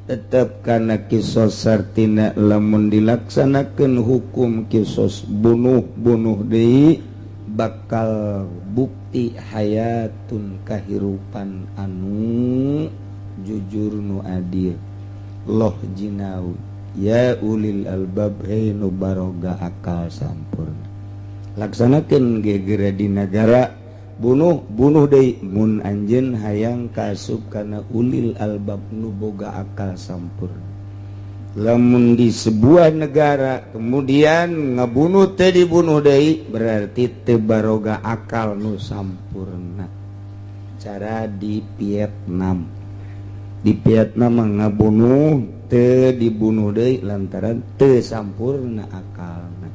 tetap karena kisos, sartina lamun dilaksanakan hukum kisos, bunuh bunuh deui, bakal bukti hayatun, kahirupan anu jujur, nu adil. Loh jinawi ya ulil albab, hei nu baroga akal sampurna, laksanakan gegera di negara, bunuh bunuh deui mun anjeun hayang kasup kana ulil albab, nu boga akal sampurna. Lamun di sebuah negara kemudian ngebunuh teh dibunuh deui, berarti teu baroga akal nu sampurna. Cara di Vietnam. Di Vietnam ngabunuh teu dibunuh deui lantaran teu sampurna akalna.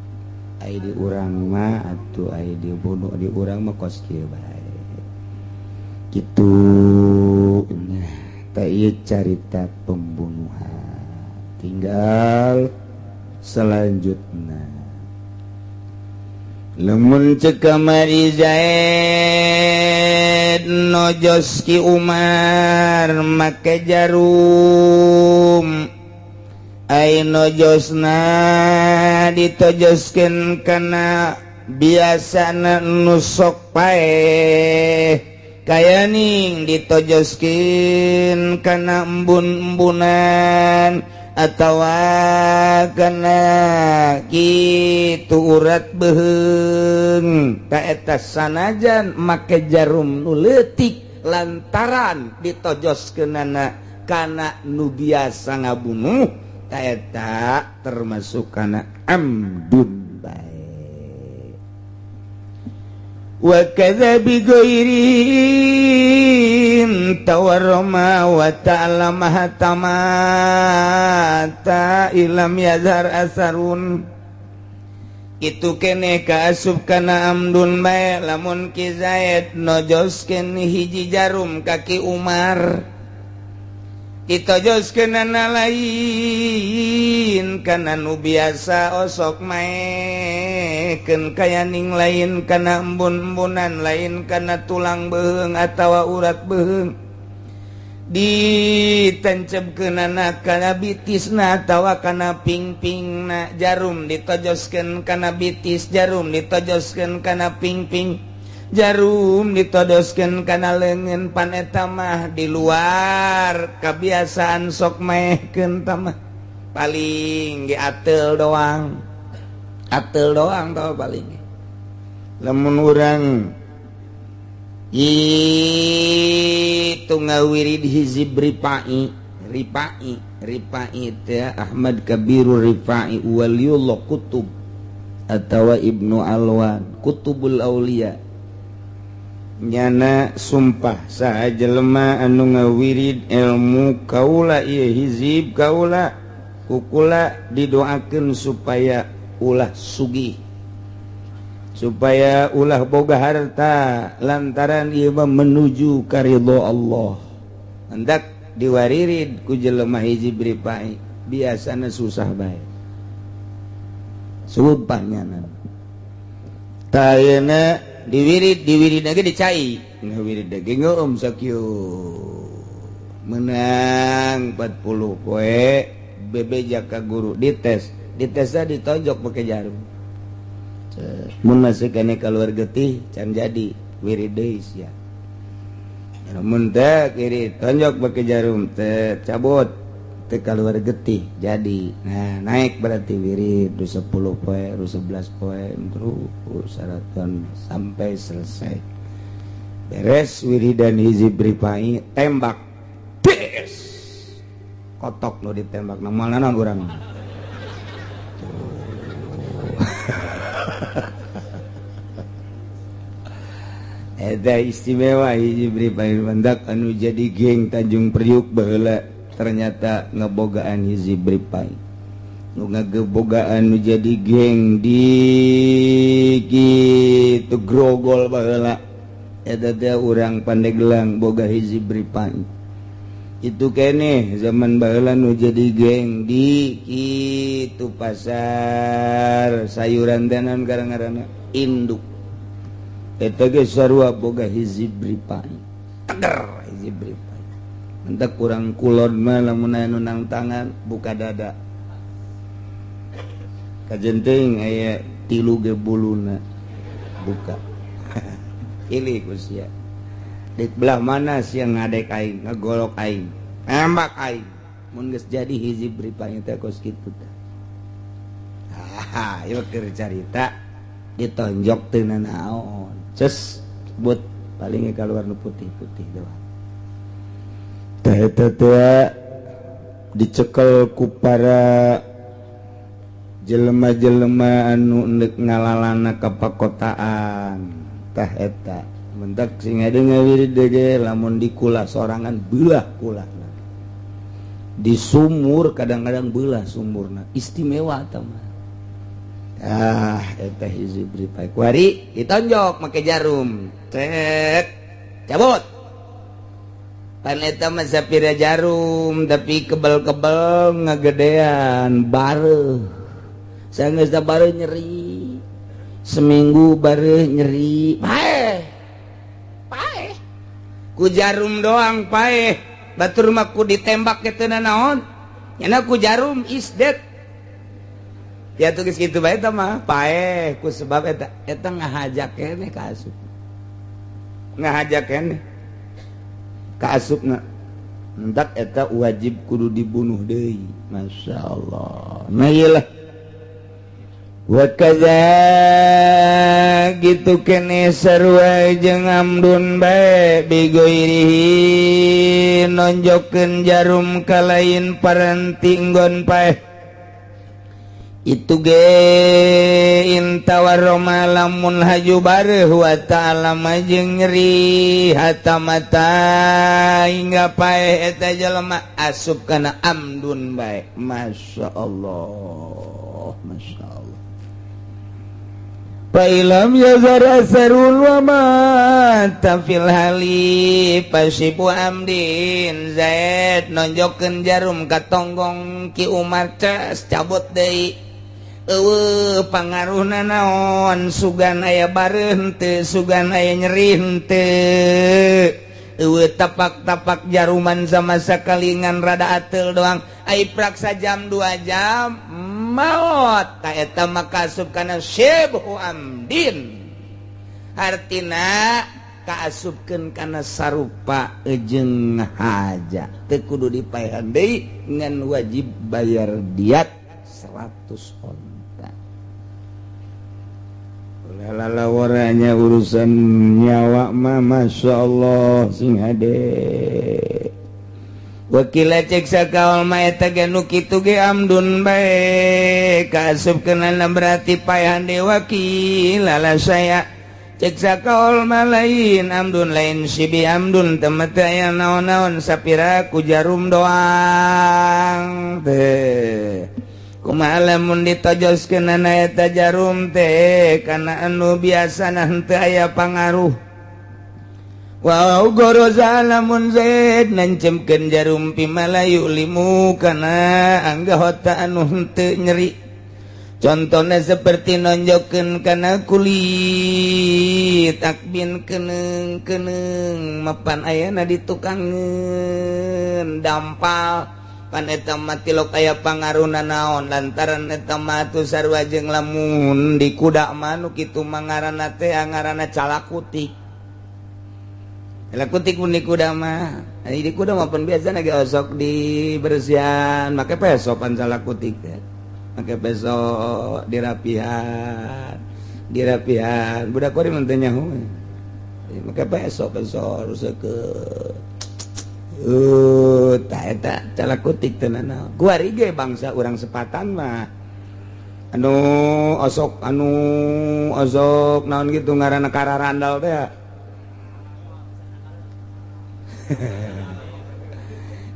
Ai di urang mah atuh, ai dibunuh di urang mah kos kieu bae kitu nya. Tah, ieu carita pembunuhan, tinggal selanjutnya. Lamun cek kamari Zaid nojos Ki Umar make jarum, ai nojosna ditojoskeun kana biasana nusok paeh, kaya ning ditojoskeun kana embun-embunan atawa kana kitu urat beuheung, ka eta sanajan make jarum nu leutik. Lantaran ditojoskeunana kana nu biasa ngabunuh, eta termasuk kana amdun bae. Wa kadza bi ghairin tawarrama wa ta'lama tamata ilam yazhar asarun. Itu kene kaasup kana amdun bae lamun Ki Zaid nojoskeun hiji jarum ka Ki Umar, ditojoskeunana lain kana nu biasa osok maehkeun kayaning, lain kana embun-embunan, lain kana tulang beuheung atawa urat beuheung, ditancapkeunana kana bitisna atawa kana pingpingna. Jarum ditojoskeun kana bitis, jarum ditojoskeun kana pingping, jarum ditodoskeun kana leungeun, pan eta mah di luar kebiasaan sok maehkeun mah, paling ge atel doang, atel doang tau paling. Lamun urang itu ngawirid hizib Ripai, Ripai, Ripai teh Ahmad Kabiru Rifai, waliullah kutub atau Ibnu Alwan, Kutubul Aulia, nyana sumpah saha jelema anu ngawirid ilmu kaula ieu, hizib kaula, kukula didoakeun supaya ulah sugih, supaya ulah boga harta, lantaran ieu mah menuju ka ridho Allah. Hendak diwaririd ku jelema hizib Ripai, biasana susah bae, sumpah nyana. Tayana diwirid, diwirid lagi, dicai, ngawirid lagi, ngeueum sakieu menang 40 poe, bebeja ka guru, dites, ditesnya ditonjok pakai jarum. Mun masih kene keluar getih, can jadi, wirid deui sia. Mun teh kiri tonjok pakai jarum teh, cabut, teh keluar getih, jadi. Nah, naik berarti wirid du 10 poe, du 11 poe, terus saraton sampai selesai. Beres wiridan hizib Ripai, tembak. Des! Kotok lo ditembak, nah moal naon urang. Tuh. Eta istimewa hizib Ripai. Mendak anu jadi geng Tanjung Priuk baheula ternyata ngebogaan hizib Ripai. Nu ngagebogaan nu jadi geng di kitu Grogol baheula, eta teh urang Pandeglang boga hizib Ripai. Itu kene zaman baheula nu jadi geng di kitu pasar sayuran tenan gara-garana induk, eta ge sarua boga hizib Ripai, teger hizib Ripai. Mentak kurang kulon mah lamun aya nu nang tangan, buka dada, kajenting aya tilu ge buluna, buka pilih ku sia di belah mana sia ngadek aing, ngagolok aing, nembak aing. Mun geus jadi hizib Ripai teh kos kitu tah. Ah, ieu keur carita ditonjok teu nanaon, ces but, paling keluar nu putih-putih doang. Tah, eta teh dicekel ku para jelema-jelema anu endek ngalalana ka pakotaan. Tah, eta mentak sing ada ngawirid ge lamun dikula sorangan, belah kulahna. Di sumur kadang-kadang belah sumurna, istimewa tah mah. Ah, eta hizib Ripai kuari ditonjok make jarum, cek, cabut. Pan eta mah sapira jarum, tapi kebel-kebel ngagedean bareuh. Sanggeus bareuh nyeri, seminggu bareuh nyeri, paeh, paeh ku jarum doang paeh. Batur mah ku ditembak ke teu naon, nyana ku jarum is dead ya. Tuh geus kitu bae eta mah paeh ku sebab eta, eta ngahaja keneh ka asup, ngahaja keneh ka asupna. Entak eta wajib kudu dibunuh deui. Masya Allah. Nah, iyalah. Wakaza gitu kene sarua jeung amdun bae bigoirihi nonjokeun jarum ka lain paranti nggon paeh. Itu ge intawarroma lamun haju bareuh wa ta'ala jeung nyeri hatta mata hingga paeh eta jelema, asup kana amdun bae. Masya Allah, Masya Allah. Fa'ilam yazhar asarul wa mata fil hali fasyibhu amdin. Zaid nonjokkeun jarum ka tonggong Ki Umar, cas, cabut deui, eueuh pangaruhna naon, sugan aya bareuh henteu, sugan aya nyeri henteu, eueuh tapak-tapak jaruman sama sakali ngan rada atel doang. Ai praksa jam 2 jam maot, ta eta mah asup kana syibhu amdin, hartina kaasupkeun kana sarupa jeung haja, teu kudu dipaehan deui, ngan wajib bayar diat 100 onta. Lalawaranya urusan nyawa mah, Masya Allah, sing hade. Wakila cek sakaol ma eta ge nu kitu ge amdun bae, kaasupkeun berarti paehan deui. Wakila la saya cek sakaol ma lain amdun, lain syibhi amdun, temet aya naon-naon sapira ku jarum doang teh. Kumaha lamun ditojoskeun eta jarum teh kana anu biasa henteu aya pangaruh? Wow, goroza lamun Zaid nancemkeun jarum fima la yu'limu kana anggota anu henteu nyeri, contohnya seperti nonjokeun kana kulit akbin keneng keneng mapan ayana di tukangeun dampal, pan eta mah tilok aya pangaruhna naon, lantaran eta mah atuh sarua jeung lamun di kuda mah nu kitu mah ngaranna teh ngaranna calakutik. Calakutik mun di kuda mah. Ai di kuda mah pun biasa ge osok dibersihan make peso, pan calakutik teh make peso dirapihan dirapihan. Budak kuari mah teu nyaho make peso, peso ke tah eta calakutik teh naon. Kuari ge bangsa urang sepatan mah anu osok, anu osok naon gitu ngaranna, kararandal teh.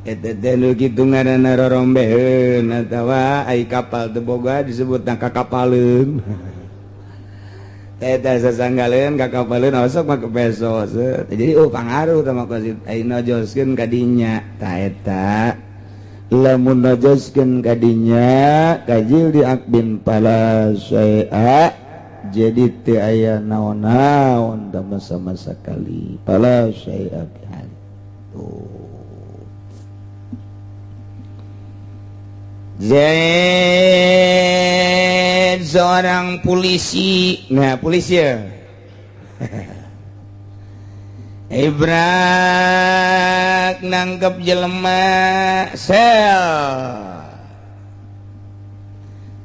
Eta teh nu kitu ngaranna rorombeheun atawa ai kapal teu boga disebutna kakapaleun. Eta sasanggaleun kakapaleun osok make peso. Jadi oh pangaruh tah mah ai nojoskeun ka dinya. Tah eta lamun nojoskeun ka dinya kajil di akbin pala syai'a, jadi teu aya naon-naon tah masa-masa kali, pala syai'a tuh. Zaid seorang polisi, nah polisi ya Ibrak nangkep jelema sel.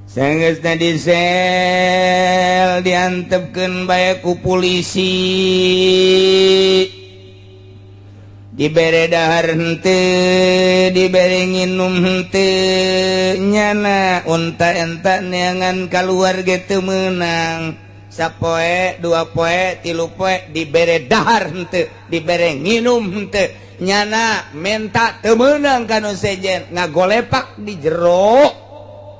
Sanggeus di sel diantepkeun bae ku polisi, dibere dahar henteu, dibere nginum henteu, nyana unta enta neangan kaluar ge teu meunang. Sapoe, 2 poe, 3 poe, dibere dahar henteu, dibere nginum henteu, nyana menta teu meunang kanu sejen, ngagolepak di jero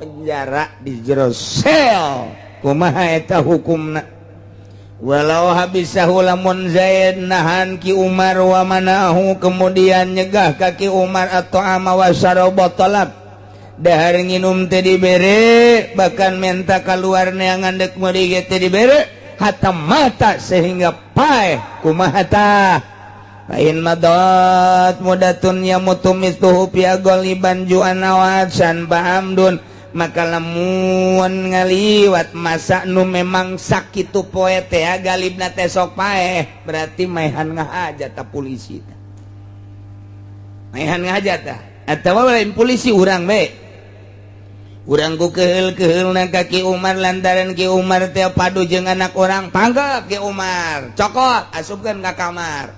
penjara, di jero sel. Kumaha eta hukumna? Walau habisahu lamun Zaid nahan Ki Umar, wa manahu kemudian nyegah ka Ki Umar atau ama wa syaraba talab, dahar nginum teh dibere, bahkan menta keluar neangan dek meuli ge teh dibere, hatta mata sehingga paeh, kumaha tah? Lain madot mudatun yamutu misluhu fi goliban ju'an awasan amdun, maka lamun ngaliwat masa nu memang sakitu poe teh galibna teh sok paeh, berarti maehan ngahaja ta polisi teh, maehan ngahaja tah atawa lain polisi urang bae. Urang ku keheul-keheulna ka Ki Umar lantaran Ki Umar teh padu jeung anak orang. Tangkap Ki Umar, cokot, asupkeun ka kamar.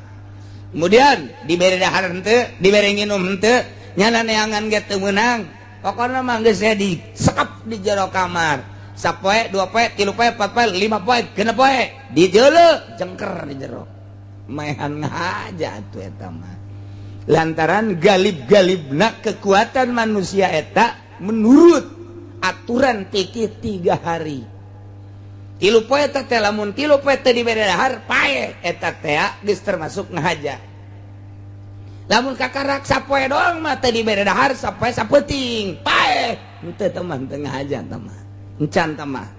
Kemudian dibere dahar henteu, dibere nginum henteu, nyana neangan ge teu meunang. Pokona mah geus disekap di jero kamar. Sapoe, 2 poe, 3 poe, 4 poe, 5 poe, 6 poe, dijeuleu jengker di jero. Maehan ngahaja atuh eta mah. Lantaran galib-galibna kekuatan manusia eta menurut aturan fikih 3 hari 3 poe teh. Lamun 3 poe teh dibere dahar, paeh eta teh, geus termasuk ngahaja. Lamun kakarak sapoe doang mah teh dibere dahar sapoe sapeuting, paeh henteu teman, teu ngahaja teman, encan teman,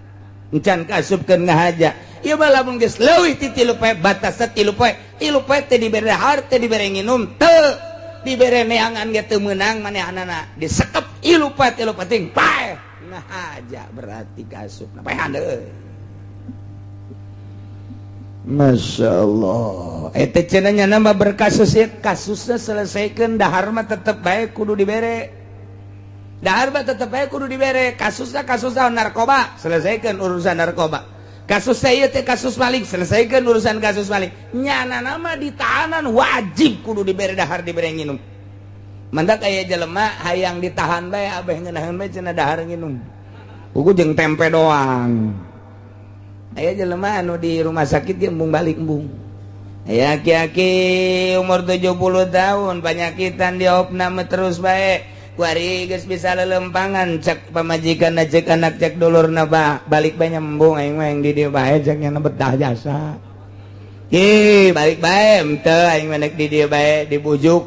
encan kaasupkeun ngahaja. Ieu mah lamun geus leuwih ti 3 poe, batasna 3 poe, 3 poe teh dibere dahar, teh dibere nginum, teu dibere neangan ge teu meunang, manehanana disekep 3 poe 3 peuting, paeh, ngahaja berarti kasup paehan deui. Masya Allah, eta cenah nama berkasus ya, kasusnya selesaikan. Dahar mah tetep bae kudu dibere, dahar mah tetep bae kudu dibere. Kasusnya kasusnya narkoba, selesaikan urusan narkoba. Kasus saya teh kasus maling, selesaikan urusan kasus maling. Nyana nama ditahanan wajib kudu dibere dahar, dibere nginum. Mantak aya jelema hayang ditahan bae, abeh ngeunaheun bae cenah dahar nginum buku jeung tempe doang. Aya jelema anu di rumah sakit ge embung balik, embung. Aya aki-aki umur 70 tahun penyakitan, diopname terus bae. Kuari geus bisa lelempangan, cek pamajikan, cek anak, cek dulurna, balik bae, embung aing mah di dieu bae, cek nya betah jasa. Ih, balik bae henteu, aing mah di dieu bae. Dibujuk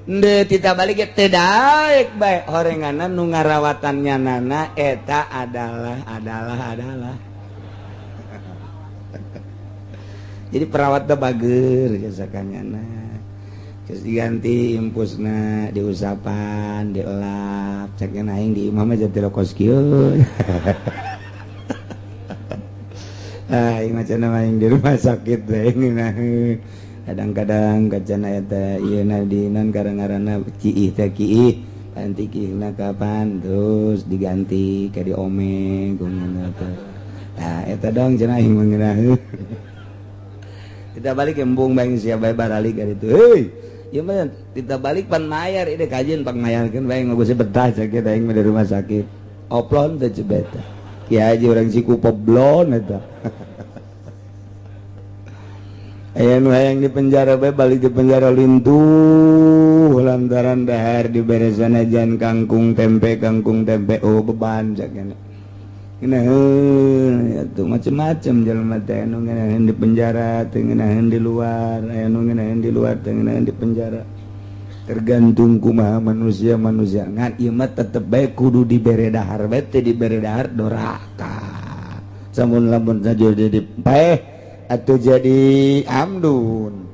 henteu, tita balik ge teu daek bae. Horenganna nu ngarawatannya nana eta adalah adalah adalah jadi perawat teh bager jasakannya. Terus diganti infusna, diusapan, dielap, ceknya aing di imah mah jadi kos kieu. Ah, aing mah cenah aing di rumah sakit teh. Kadang-kadang kacana eta ieu na di non karang-ngaranna ciih teh, kiih panti kiihna kapan terus diganti ke di ome kumaha teh. Nah, eta dong cenah aing mah ngeunaheun. Kita balik embung bae sia bae baralik ka ditu. Heuy, ieu mah kita balik pan mayar ide kajian pang mayarkeun bae geus betah cek kita aing mah di rumah sakit. Oplon teh cebeta. Ki haji urang Cikupa blon eta. Aya nu hayang di penjara bae, balik di penjara lintuh lantaran dahar dibere sanajan kangkung tempe, kangkung tempe, oh beban cek ngeunaheun ya tuh. Macem-macem jelema teh, anu ngeunaheun di penjara teu ngeunaheun di luar, aya nu ngeunaheun di luar teu ngeunaheun di penjara, tergantung kumaha manusia manusia. Ngan ieu mah tetep bae kudu dibere dahar bae, teu dibere dahar doraka. Samun lamun saja jadi paeh atau jadi amdun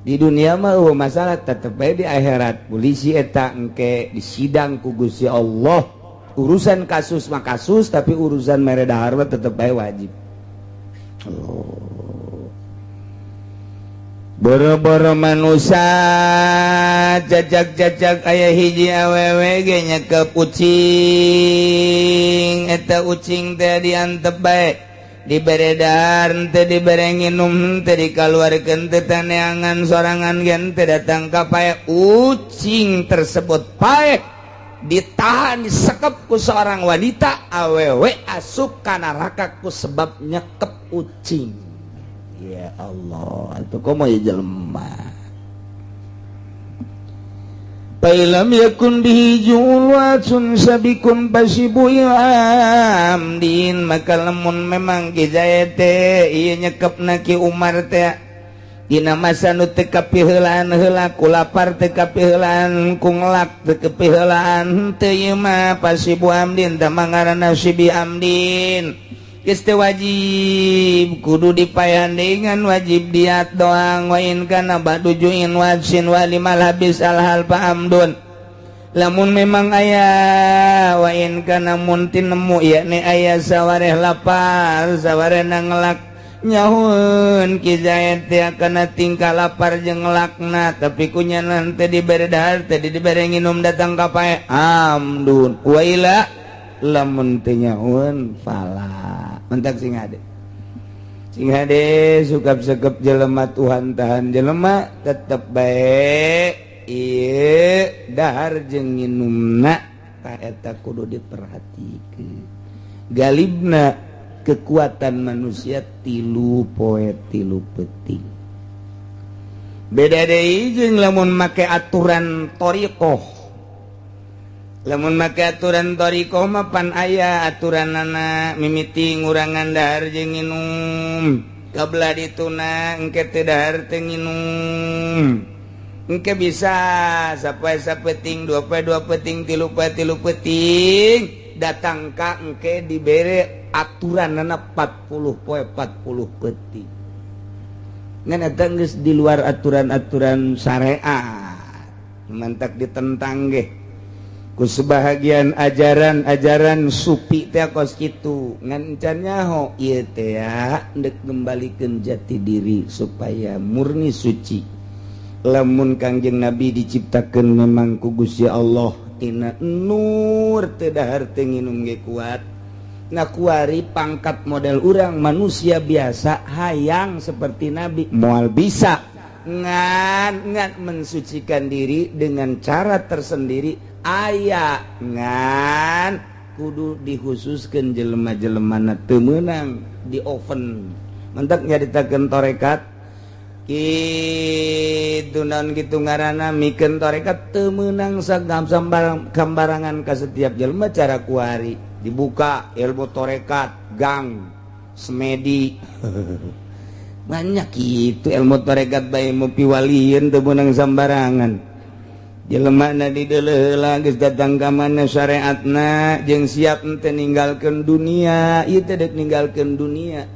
di dunia mah eueuh masalah, tetep bae di akhirat polisi eta engke disidang ku Gusti Allah. Urusan kasus mah kasus, tapi urusan mere dahar mah tetep bae wajib. Oh. Boro-boro manusia, jajak-jajak aya hiji awewe ge nyekep ucing. Eta ucing teh diantep bae, dibere dahar teu, dibere nginum teu, dikaluarkeun teu, taneangan sorangan ge teu, datang ka paeh. Ucing tersebut paeh, ditahan, disekep ku seorang wanita awewe, asup ka neraka ku sebab nyekep ucing. Ya Allah, itu komo ya jelema. Failam yakun bihi ju'un sabikun pasibu amdin. Maka lamun memang Ki Zaid teh ieu nyekepna Ki Umar teh dina masa nu teu kapiheulaan heula ku lapar, teu kapiheulaan ku ngelak, teu kapiheulaan teu, ieu mah pasibu amdin tah mangaranna sibi amdin. Geus teu wajib kudu dipayan dengan wajib diat doang. Wa in kana ba'du ju'in wajsin wa limal habis al hal fa amdun. Lamun memang aya, wa in kana mun tinemu yakni aya sawareh lapar, sawareh ngelak, nyahueun Ki Zaid teh kana tingkah lapar jeung ngelakna, tapi kunya teh dibere dahar, teh dibere nginum, datang ka pae, amdun. Wa ila Lamun teu nyahoeun fala. Mentak sing hade. Sing hade sukap-sekep jelema Tuhan tahan jelema tetep bae ieu dahar jeung nginumna tah eta kudu diperhatikeun. Galibna kekuatan manusia 3 poe 3 peuting. Beda deui jeung lamun make aturan thariqah. Lamun make aturan thariqah mah pan aya aturanana mimiti ngurangan dahar jeung nginum. Kabelah dituna engke teu dahar teu nginum. Engke bisa sapoe sapeting, 2 poe 2 peuting, 3 poe 3 peuting, datang ka engke dibere aturanana 40 poe 40 peuting. Ngan eta geus di luar aturan-aturan syariat. Mantak ditentang ge ku sebahagian ajaran-ajaran supi teh kos kitu. Ngan can nyaho ieu teh ndek ngembalikeun jati diri supaya murni suci. Lamun Kangjeng Nabi diciptakeun memang ku Gusti Allah tina nur teu dahar teu nginum ge kuat. Nah kuari pangkat model urang manusia biasa hayang seperti Nabi moal bisa ngan ngan mensucikan diri dengan cara tersendiri aya ngan kudu dikhususkeun jelema-jelemana teu meunang di oven. Mentak nyaritakeun tarekat kitu naon kitu ngaranna mikeun tarekat teu meunang sagam gambarangan ka setiap jelema cara kuari dibuka ilmu tarekat gang semedi. Banyak gitu ilmu tarekat bae mu piwalieun teu meunang sambarangan. Jelema na dideuleuh heula geus datang ka mana syariatna jeung siap henteu ninggalkeun dunia, ieu teh deuk ninggalkeun dunia.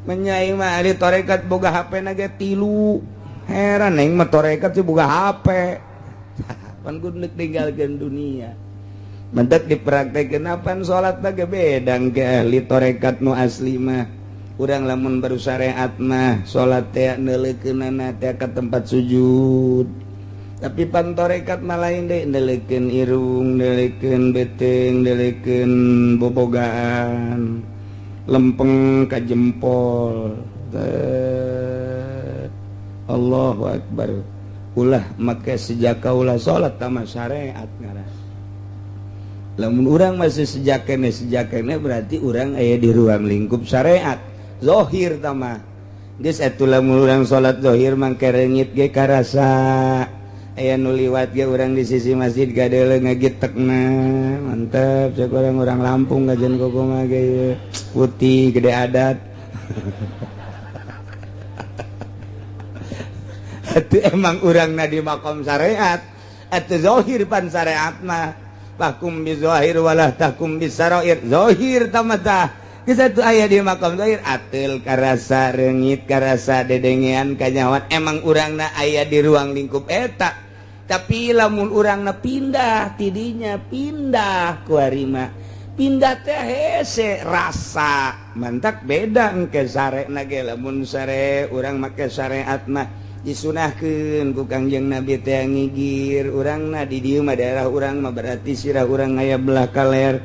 Menyai mah ahli tarekat boga HP na ge 3. Heran aing mah tarekat sih boga HP. Pan kudu deuk ninggalkeun dunia. Mentek dipraktekeun apaan salat ge beda ke ahli tarekat nu asli mah. Urang lamun baru syariat mah salat teh neuleukeunana teh ka tempat sujud. Tapi pan tarekat mah lain deui, neuleukeun irung, neuleukeun beuteung, neuleukeun bobogaan, lempeng ka jempol. Allahu akbar. Ulah make sejak ulah salat tama syariat ngaran. Lamun urang masih sejakene berarti urang aya di ruang lingkup syariat zahir tama. Geus atuh lamun urang salat zahir mangke reungit ge karasa. Aya nu liwat ge urang di sisi masjid gadeuleuh ngagitekna. Mantep cek urang Lampung kajian kokoh mah ge putih gede adat. Atuh emang urangna di makom syariat atuh zahir pan syariat mah. Tahkum bi zahir walah tahkum bi sarair. Zahir tamata geus atuh aya di makom zahir ateul karasa reungit karasa dedengean kanyawan emang urangna aya di ruang lingkup eta. Tapi lamun urangna pindah tidinya pindah ku harima pindah teh hese rasa mantak beda engke sarena ge lamun sare urang make syariat mah disunahkeun ku Kangjeng Nabi teh ngigir urangna di dieu mah daerah urang mah berarti sirah urang aya belah kaler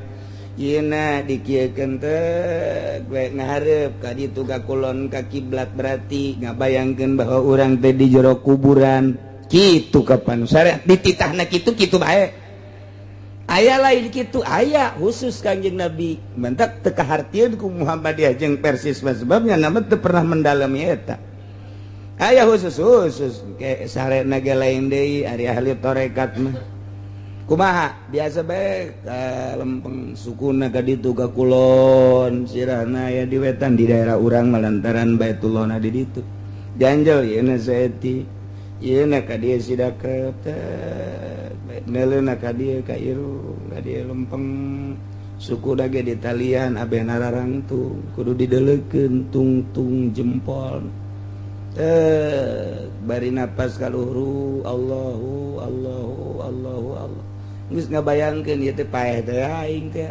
yeuna dikieukeun teh we ngahareup ka ditu ka kulon ka kiblat berarti ngabayangkeun bahwa urang teh di jero kuburan kitu kapan syariat dititahna kitu kitu bae aya lain kitu aya khusus Kangjeng Nabi mentak teu kahartieun ku Muhammadiyah jeung Persis mah sebabnya nama teu pernah mendalami eta. Aya khusus ke sarena ge lain deui ari ahli tarekat mah. Kumaha biasa bae lempeng sukuna ka ditu ka kulon sirahna aya di wetan di daerah urang mah lantaran Baitullahna di ditu. Janjel yeuna saeutik yeuna ka dieu sidakep teh neuleuh ka dieu ka irung ka dieu lempeng suku dage di talian abeh nararangtung kudu dideleukeun tungtung jempol. Bari napas kaluhuru Allahu Allahu Allahu Allah. Geus ngabayangkeun ieu teh paeh teh aing teh.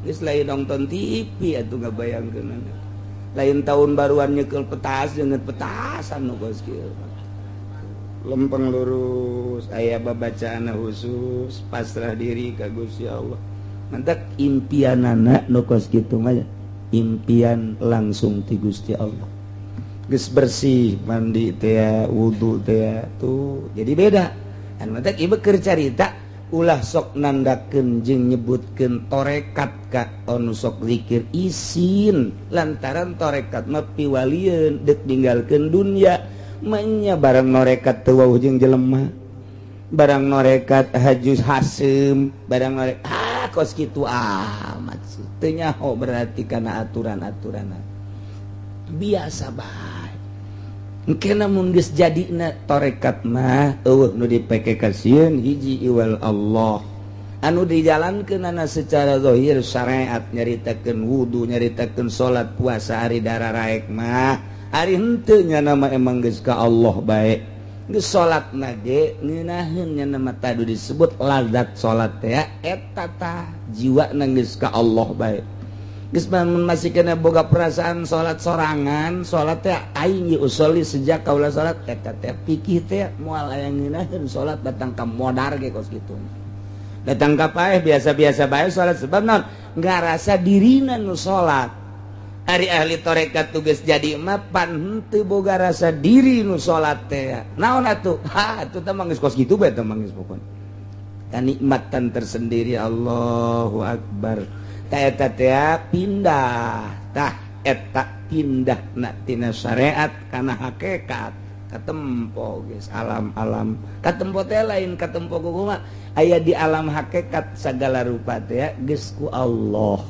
Geus lain nonton TV atuh ngabayangkeun. Lain tahun baruan nyekel petas jeung petasan nu kos kieu. Lempeng lurus aya babacaan khusus pasrah diri ka Gusti Allah. Mantak impianana nu kos kitu mah impian langsung ti Gusti Allah. Geus bersih mandi teh, wudu teh, tuh jadi beda. Anu mantak ieu keur carita ulah sok nandakeun jeung nyebutkeun torekat ka anu sok zikir isin, lantaran torekat mah piwalieun deuk ninggalkeun dunya. Menya barang norekat teu wawuh jeung jelema, barang norekat hajus hasem, barang norekat ah kos kitu amat sih teu nyaho berarti kana aturan-aturan biasa bae. Engke mun geus jadina torekat mah eueuh nu dipake kasieun hiji iwal Allah anu dijalankeunana secara zahir syariat, nyaritakeun wudu, nyaritakeun salat, puasa. Ari dararaek mah, ari henteu nya nama emang geus ka Allah bae. Geus salat ge ngeunaheun nya nama tadi disebut lazat salat teh eta tah jiwa geus ka Allah bae. Geus masih kena boga perasaan salat sorangan, salat teh aing ye usolli sejak kaula salat eta teh pikir teh moal aya ngeunaheun salat, datang ka modar ge kos kitu, datang ka paeh biasa-biasa bae salat, sebab naon? Ngarasa dirina nu salat. Ari ahli torekat tugas jadi mapan henteu boga rasa diri nu salat teh. Naon atuh? Ha, atuh teh mangis kos kitu bae teh mangis pokona. Kanikmatan tersendiri, Allahu Akbar. Tah eta teh pindah, tah eta pindah na tina syariat kana hakikat, katempo geus alam-alam katempo teh lain katempo kumaha, aya di alam hakikat segala rupa teh geus ku Allah,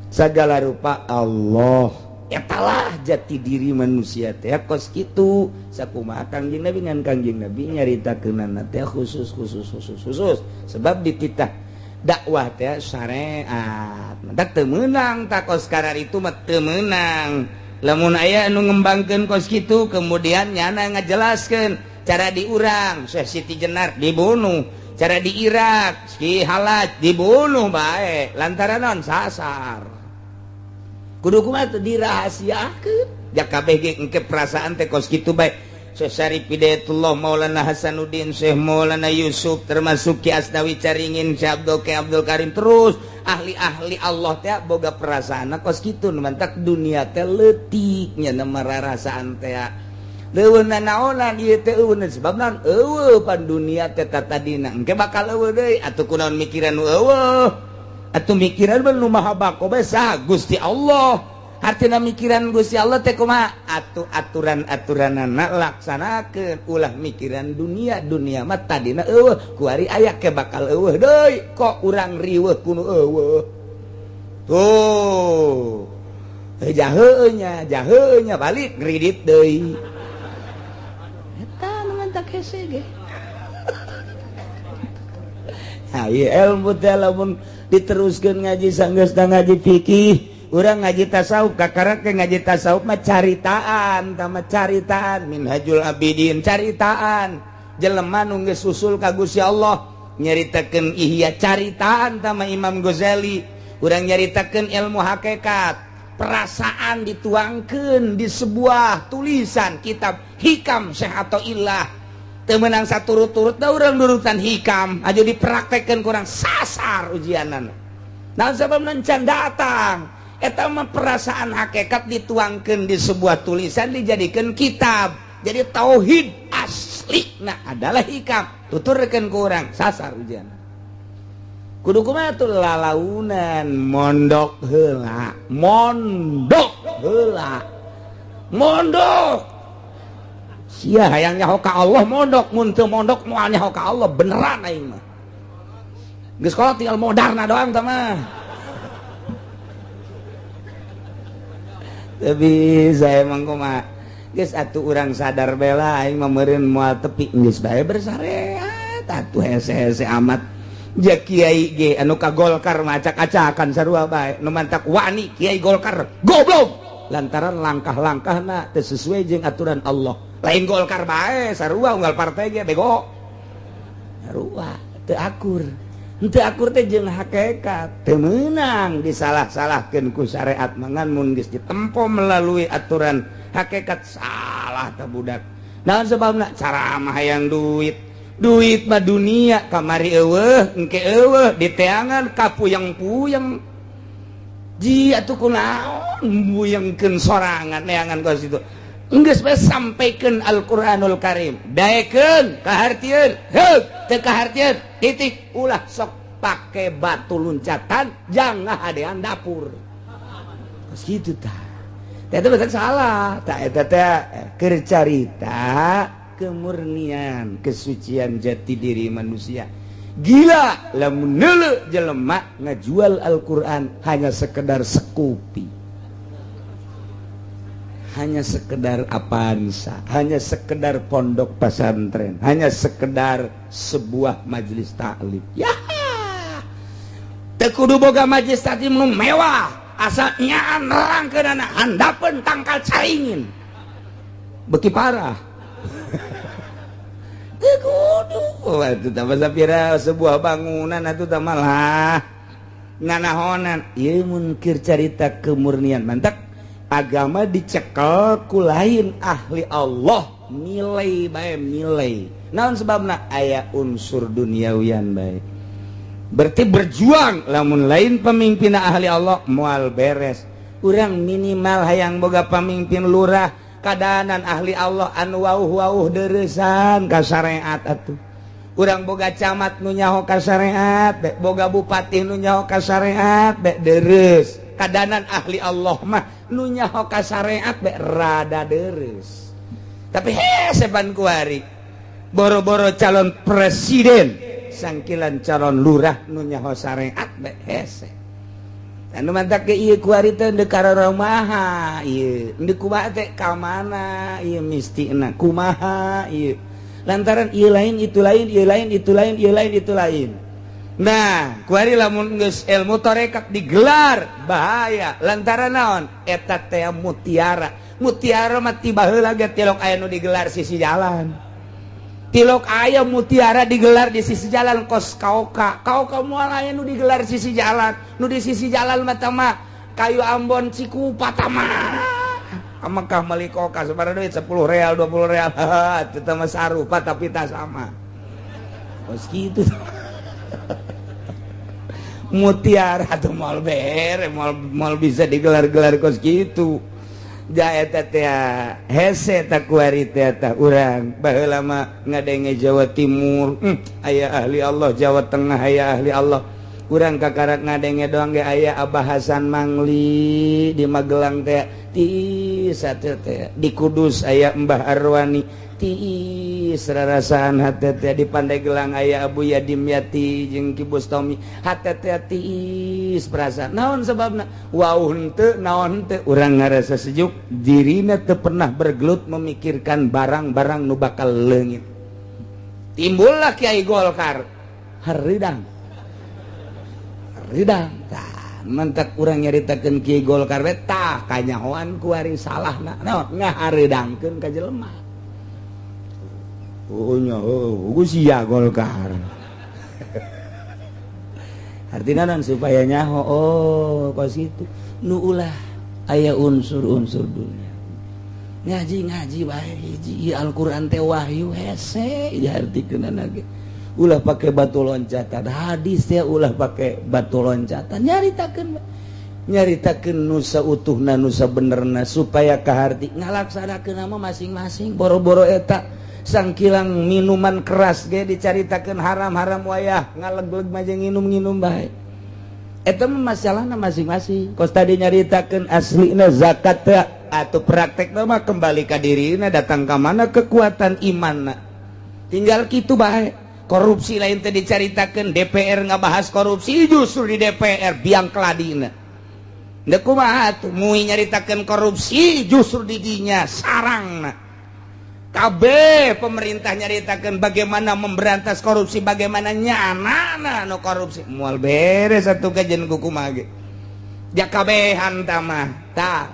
segala rupa Allah. Etalah jati diri manusia teh kos kitu sakumaha Kangjeng Nabi. Ngan Kangjeng Nabi nyaritakeunana teh khusus, khusus, khusus, khusus, sebab dititah dakwah teh syariat. Mantak teu meunang tak kos karar itu mah teu meunang. Lamun aya anu ngembangkeun kos kitu, kemudian nyana ngajelaskeun cara diurang Syekh Siti Jenar dibunuh, cara di Irak Ki Halaj dibunuh bae, lantaran non sasar. Kudu kumaha teh dirahasiakeun ja kabeh ge engke perasaan teh kos kitu bae. Syekh Syarif Hidayatullah, Maulana Hasanuddin, Syekh Maulana Yusuf, termasuk Ki Asnawi Caringin, Syekh Abdul Ki Abdul Karim, terus ahli-ahli Allah teh boga perasaan kos kitu. Mantak dunia teh leutik nya nama rarasaan teh leuweung naonan ieu teh eueuh, sebab naon? Eueuh pan dunia teh tadina, engke bakal eueuh deui. Atuh kunaon mikiran nu eueuh? Atuh mikiran nu maha bako bae saha? Gusti Allah. Artina mikiran Gusti Allah teh kumaha? Atuh aturan-aturanana laksanakeun, ulah mikiran dunia. Dunia mah tadina eueuh, kuari aya, ke bakal eueuh deui. Kok urang riweuh kuno eueuh tuh? Eh, jaheunya jaheunya balik ngridit deui eta nu mantak hese ge. Nah, ieu ilmu teh lamun diteruskeun ngaji, sanggeus ngaji fikih, urang ngaji tasawuf, kakara ke ngaji tasawuf mah caritaan tama, caritaan Minhajul Abidin, caritaan jelema nu geus usul ka Gusti Allah, nyaritakeun Ihya, caritaan tama Imam Ghazali. Urang nyaritakeun ilmu hakikat, perasaan dituangkeun di sebuah tulisan kitab Hikam Syekh Athaillah, teu meunang saturut-turut da urang nurutan Hikam aja dipraktekkeun kurang sasar ujianan. Nah, sebab can datang eta mah perasaan hakikat dituangkan di sebuah tulisan, dijadikan kitab. Jadi tauhid asli nah adalah Hikam, tuturkeun ku urang sasar ujian. Kudu kumaha tuh? Lalaunan mondok heula, mondok heula, mondok sia hayang nyaho ka Allah, mondok. Mun teu mondok moal nyaho ka Allah beneran. Aing mah geus sekolah tinggal modarna doang tah mah. Teu bisa emang kumaha. Geus atuh urang sadar bela, aing mah meureun moal tepi, geus bae bersyariat atuh, hese-hese amat. Ja kiai ge anu ka Golkar mah acak-acakan sarua bae. Nu mantak wani kiai Golkar goblok lantaran langkah-langkahna teu sesuai jeung aturan Allah. Lain Golkar bae, sarua unggal partai ge bego, sarua teu akur. Henteu akur teh jeung hakikat, teu meunang disalah-salahkeun ku syariat mangan. Mun geus ditempo melalui aturan hakikat, salah teh budak. Naon sebabna? Cara mah hayang duit. Duit mah dunia, kamari eueuh, engke eueuh, diteangan kapuyeng-puyeng. Ji atuh kunaon muyengkeun sorangan neangan kos itu. Enggeus bae sampaikeun Al-Qur'anul Karim. Daekeun kahartieun, heug teu kahartieun, titik. Ulah sok pake batu loncatan, jangan hadean dapur. Kos kitu tah. Teh itu salah. Tak eta teh keur carita kemurnian, kesucian jati diri manusia. Gila lamun neuleu jelema ngajual Al-Qur'an hanya sekedar sekupi, hanya sekedar Avanza, hanya sekedar pondok pesantren, hanya sekedar sebuah majelis taklim. Ya, teu kudu boga majelis taklim nu mewah, asal nyaan nerangkeun handapeun tangkal caringin. Beki parah. Teu kudu. Wah, itu tambah sapira sebuah bangunan atuh tah malah nganahonan. Ieu mun keur carita kemurnian mantak agama dicekel ku lain ahli Allah, nilai bae nilai. Naon sebabna? Aya unsur duniawian bae. Berarti berjuang lamun lain pemimpin ahli Allah moal beres. Urang minimal hayang boga pamimpin lurah kadanan ahli Allah anu wauh-wauh dereusan ka syariat atuh. Urang boga camat nu nyaho ka syariat, boga bupati nu nyaho ka syariat be deres. Kadanan ahli Allah mah nu nyaho ka syariat be rada deres. Tapi hese pan kuari boro-boro calon presiden, sangkilan calon lurah nu nyaho syariat be hese. Anu mantak ke ieu kuari teh deuk maha ieu, deuk kumaha teh ka mana ieu mistina, kumaha ieu, lantaran ieu lain itu lain, ieu lain itu lain, ieu lain itu lain. Nah, kuari lamun geus ilmu tarekat digelar bahaya, lantaran naon? Eta teh mutiara. Mutiara mah ti baheula ge tilok aya nu digelar sisi jalan. Tilok aya mutiara digelar di sisi jalan kos kaoka. Kaoka moal aya nu digelar sisi jalan. Nu di sisi jalan mah mah kayu Ambon Cikupa mah. Mekah meuli koka sabaraha duit, 10 real, 20 real. Itu mah sarupa tapi tak sama. Kos kitu. Mutiara atau mal bere mal mal bisa digelar-gelar kos gitu. Jaeta teh hese tak kuari teh tah urang baheula mah ngadenge Jawa Timur, aya ahli Allah, Jawa Tengah aya ahli Allah. Urang kakarak ngadenge doang ge aya Abah Hasan Mangli di Magelang teh tiis teh, di Kudus aya Mbah Arwani tiis rarasaan hate teh, di Pandeglang aya Abu Yadimyati jeung Ki Bustomi hate teh tiis perasaan. Naon sebabna? Wau henteu naon henteu, urang ngarasa sejuk dirina, teu pernah bergelut memikirkan barang-barang nu bakal leungit. Timbullah Kiai Golkar haridang haridang. Tah mentak urang nyaritakeun Kiai Golkar we tah kanyahoan kuari salahna naon, ngahareudangkeun ka jelema. Oh nya, oh, sia Golkar. Artinya non supaya nyaho, oh kos itu nu ulah aya unsur-unsur dunia. Ngaji ngaji bae hiji Al-Qur'an teh wahyu hese diartikeun ge. Ulah pake batu loncatan, hadis teh ulah pake batu loncatan, nyaritakeun nyaritakeun nusa utuhna, nusa benerna supaya kaharti ngalaksanakeun nama masing-masing. Boro-boro eta, sangkilang minuman keras ge dicaritakeun haram-haram, wayah ngalegleg mah jeung nginum-nginum bae. Eta mah masalahna masing-masing. Kos tadi nyaritakeun aslina zakat teh atau praktek mah kembali ka dirina, datang ka mana kekuatan imanna, tinggal kitu bae. Korupsi lain teh dicaritakeun, DPR ngabahas korupsi, justru di DPR biang keladina. Dek kumaha tuh mui nyaritakeun korupsi, justru di dinya sarangna. KB pemerintah nyaritakan bagaimana memberantas korupsi, bagaimana nyana no korupsi mual beres satu kajian kuku mage jakabehan tamah. Tak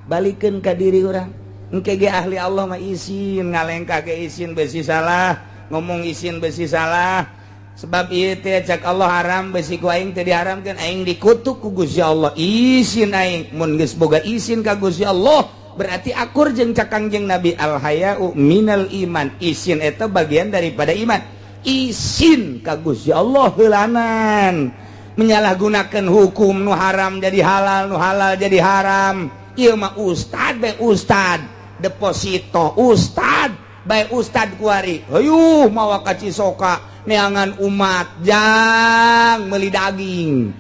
balikeun ka diri urang engke ge ahli Allah mah isin ngalengkah ge, isin besi salah ngomong, isin besi salah, sebab ieu teh cak Allah haram, besi ku aing teh diharamkeun, aing dikutuk ku Gusti Allah. Isin aing mun geus boga isin ka Gusti Allah berarti akur jeung cak Kangjeng Nabi, al haya'u minal iman, isin eta bagian daripada iman. Isin ka Gusti Allah heulanan menyalahgunakan hukum, nu haram jadi halal, nu halal jadi haram. Ieu mah ustad bae, ustad deposito, ustad bae, ustad kuari hayuh mawa ka Cisoka neangan umat jang meuli daging.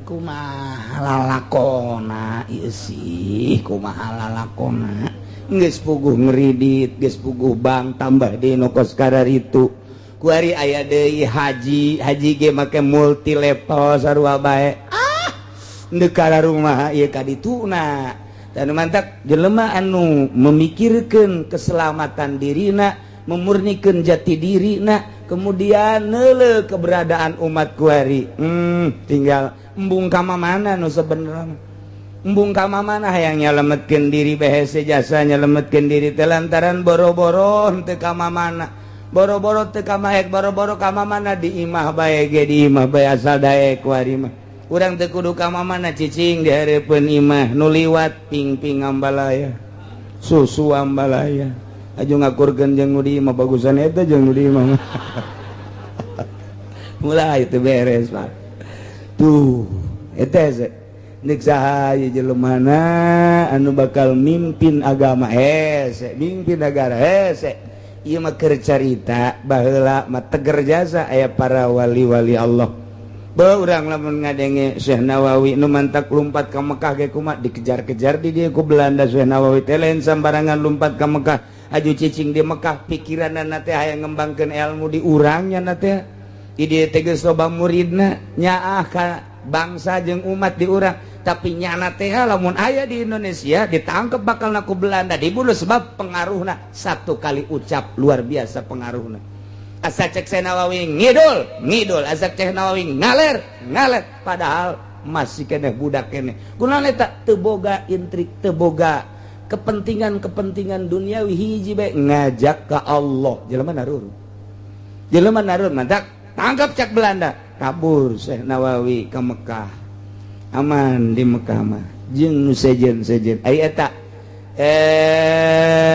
Kumaha lalakona ieu sih? Kumaha lalakona? Geus puguh ngeridit, geus puguh bank tambah deui nu kos itu. Kuari aya deui haji, haji ge make multi level sarua bae. Ah, ndek rumah ieu ka dituna dan mantak jelema anu memikirkan keselamatan dirina, memurnikan jati dirina, kemudian nele keberadaan umat kuari. Tinggal embung kama mana nu sebenarnya, embung kama mana. Hayang nyalametkeun diri behese jasa nyalametkeun diri teh lantaran boro-boro teu kama mana, boro-boro teu kamaek, boro-boro kama mana, di imah bae ge, di imah bae asal daek. Kuari mah urang teu kudu kama mana, cicing di hareupeun imah, nu liwat ping-ping ambalaya, susu ambalaya, aju ngakurkeun jeung nu di imah, bagusan eta jeung nu di imah. Mulai itu beres, Pak. Tuh eta nek saha jelemana anu bakal mimpin agama hese, mimpin negara hese. Ieu mah keur carita baheula mah teger jasa aya para wali-wali Allah. Be urang lamun ngadenge Syekh Nawawi nu mantak lumpat ka Mekah ge kumaha dikejar-kejar di dieu ku Belanda. Syekh Nawawi teh lain sambarangan lumpat ka Mekah, aju cicing di Mekah, pikiranna teh hayang ngembangkeun ilmu di urangnya na teh. Di dieu teh geus loba muridna, nyaah ka bangsa jeung umat di urang, tapi nyana teh lamun aya di Indonesia ditangkep bakal ku Belanda, dibunuh, sebab pengaruhna satu kali ucap luar biasa pengaruhna. Asa cek Syekh Nawawi ngidul ngidul, asa cek Nawawi ngaler ngaler, padahal masih keneh budak keneh. Kunaon eta? Teu boga intrik, teu boga kepentingan-kepentingan duniawi, hiji bae, ngajak ke Allah. Jelema narur, jelema narur, mantak tangkap cek Belanda, kabur Syekh Nawawi ke Mekah, aman di Mekah mah jeung nu sejen-sejen. Ai eta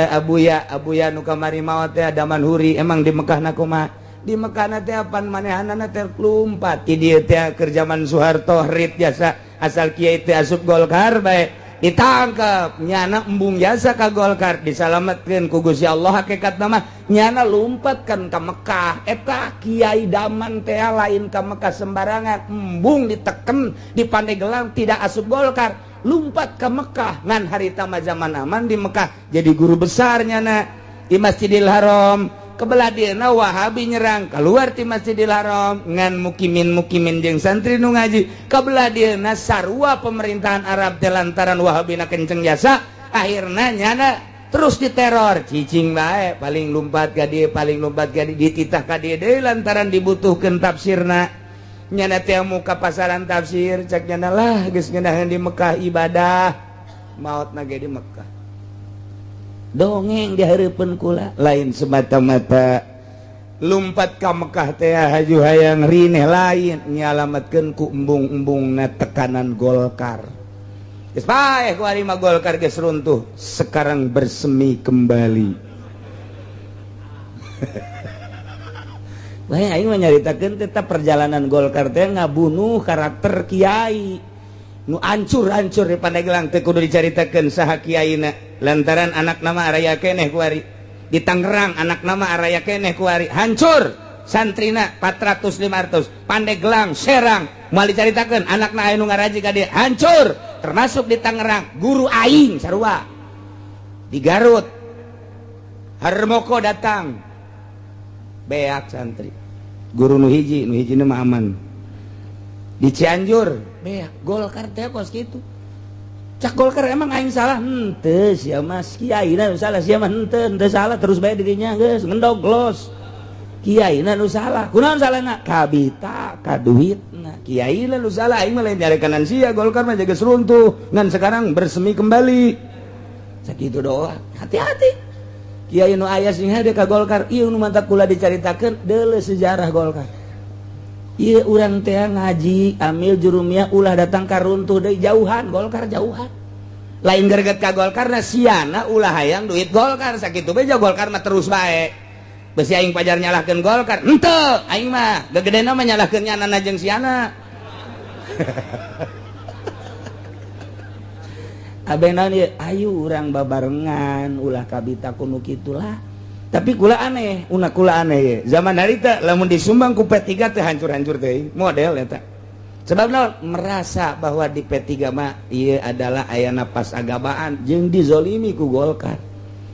Abuya, Abuya nu kamari maot teh, Damanhuri, emang di Mekah na kumaha? Di Mekah na teh apan manehanana teh lumpat di dieu teh keur zaman Soeharto rit jasa, asal kiai teh asup Golkar bae ditangkap. Nyana embung jasa ka Golkar, disalametkeun ku Gusti Allah. Hakikat mah nyana lumpat kan ka Mekah. Eta Kiai Daman teh lain ka Mekah sembarangan, embung diteken di Pandeglang, tidak asup Golkar, lumpat ke Mekah. Ngan harita mah zaman aman di Mekah, jadi guru besarnya na di Masjidil Haram. Kebelah dieuna Wahabi nyerang, keluar di Masjidil Haram ngan mukimin mukimin jeung santri nu ngaji. Kebelah dieuna sarua pemerintahan Arab teh lantaran Wahabi na kenceng jasa, akhirna nyana terus diteror, cicing bae, paling lumpat ka dieu, paling lumpat ka dieu, dititah ka dieu deui lantaran dibutuhkeun tafsirna. Nyana teh muka pasaran tafsir, cek nyana lah geus ngeunaheun di Mekah ibadah, maot na ge di Mekah. Dongeng di hareupeun kula, lain semata-mata lumpat ka Mekah teh haju hayang rineh, lain, nyalametkeun ku embung-embungna tekanan Golkar. Geus paeh ku ari mah, Golkar geus runtuh, sekarang bersemi kembali. Bae aing mah nyaritakeun tetap perjalanan Golkar teh ngabunuh karakter kiai nu ancur-ancur di Pandeglang. Teh kudu dicaritakeun saha kiaina, lantaran anak nama araya keneh kuari di Tangerang, anak nama araya keneh kuari, hancur santrina 400 500. Pandeglang, Serang moal dicaritakeun, anakna aya nu ngaraji ka dieu, hancur, termasuk di Tangerang guru aing sarua. Di Garut Harmoko datang, beak santri, guru nu hiji, nu hiji mah aman. Di Cianjur beak. Golkar teh kos kitu. Cak Golkar, emang aing salah henteu? Sia mah kiai nu salah, sia mah henteu, henteu salah, terus bae dirinya geus ngendog los. Kiai nu salah. Kunaon salahna? Kabita ka duitna. Kiai nu salah. Aing mah lain nyari kanan sia. Golkar mah geus runtuh ngan sekarang bersemi kembali, sakitu doang. Hati-hati Kiai nu aya sing hade ka Golkar. Ieu nu mantak kula dicaritakeun deuleu sejarah Golkar. Ieu urang teh ngaji amil jurumiyah, ulah datang ka runtuh deui, jauhan Golkar, jauhan. Lain greget ka Golkar na, siana ulah hayang duit Golkar, sakitu bae. Golkar mah terus bae. Besi aing pajar nyalahkeun Golkar. Henteu, aing mah gegedena mah nyalahkeun nyanana jeung siana. Abeh naon ieu? Ayu urang babarengan ulah kabita kuno kitulah. Tapi kula aneh, una kula aneh ye. Zaman harita lamun disumbang ku P3 teh hancur-hancur teh model eta. Sebab naon? Merasa bahwa di P3 mah ieu adalah ayana pas agabaan jeung dizolimi ku Golkar.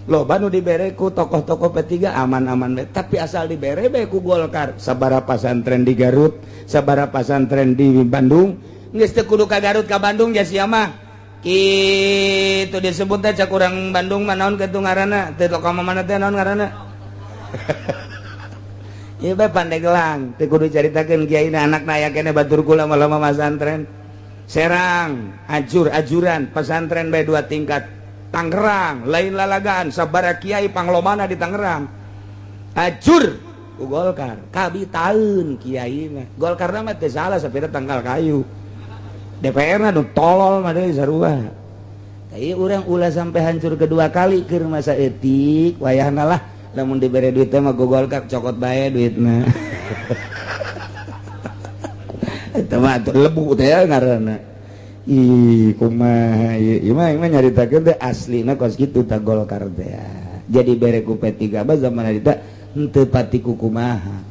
Loba nu dibere ku tokoh-tokoh P3 aman-aman bae, tapi asal dibere bae ku Golkar. Sabaraha pasantren di Garut, sabaraha pasantren di Bandung, geus teu kudu ka Garut ka Bandung ja sia mah. Kitu disebut teh cak urang Bandung mah naon kitu ngaranna? Teu toko mana teh naon ngaranna? Ieu bae Pandeglang, teu kudu caritakeun kiai na anakna aya keneh batur kula mah lama masantren. Serang, ajur-ajuran, pesantren bae dua tingkat. Tangerang, lain lalagaan, sabara kiai panglomana di Tangerang. Ajur ku Golkar, kabitaeun kiai mah. Golkar mah teu salah sapira tangkal kayu. DPR na nu tolol mah deui sarua. Tapi urang ulah sampai hancur kedua kali keur masa etik, wayahna lah lamun dibere duit teh mah ku Golkar cokot bae duitna. Eta mah atuh lebu teh ngaranna. Ih, kumaha ieu mah mah nyaritakeun teh aslina kos kitu ta Golkar teh. Jadi bere ku P3 mah zaman harita henteu pati ku kumaha.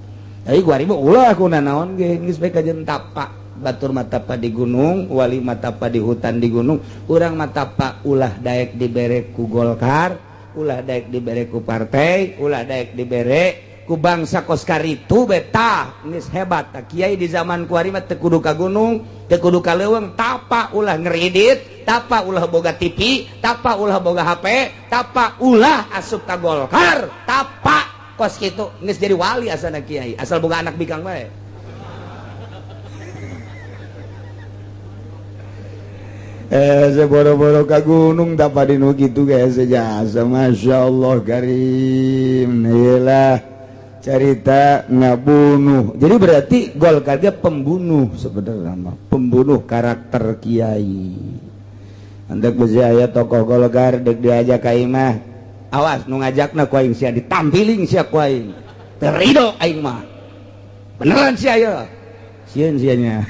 Tapi kuari mah ulah ku nanaon ge geus bae kajen tapa. Batur matapa di gunung, wali matapa di hutan di gunung, urang matapa ulah daek dibere ku Golkar, ulah daek dibere ku partai, ulah daek dibere ku bangsa kos karitu beta geus hebat. Tah kiai di zaman kuari mah teu kudu ka gunung, teu kudu ka leuweung, tapa ulah ngeridit, tapa ulah boga TV, tapa ulah boga HP, tapa ulah asup ka Golkar, tapa kos kitu geus jadi wali asana kiai, asal boga anak bikang bae. Seboro-boro ka gunung tapa dinu kitu ge sejasa Masya Allah karim. Iyalah cerita ngabunuh. Jadi berarti Golkar dia pembunuh sebenarnya mah, pembunuh karakter kiai. Antek besi aya tokoh Golkar deuk diajak ka imah. Awas nu ngajakna ku aing sia ditampiling sia ku aing. Teu rido aing mah. Beneran sia ye. Sieun sia nya.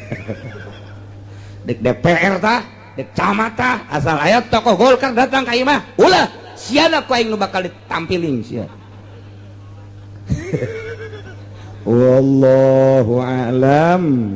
Dek DPR tah, dek camat tah, asal aya tokoh Golkar datang ka imah, ulah siana ku aing nu bakal ditampiling sia. Wallahu a'lam.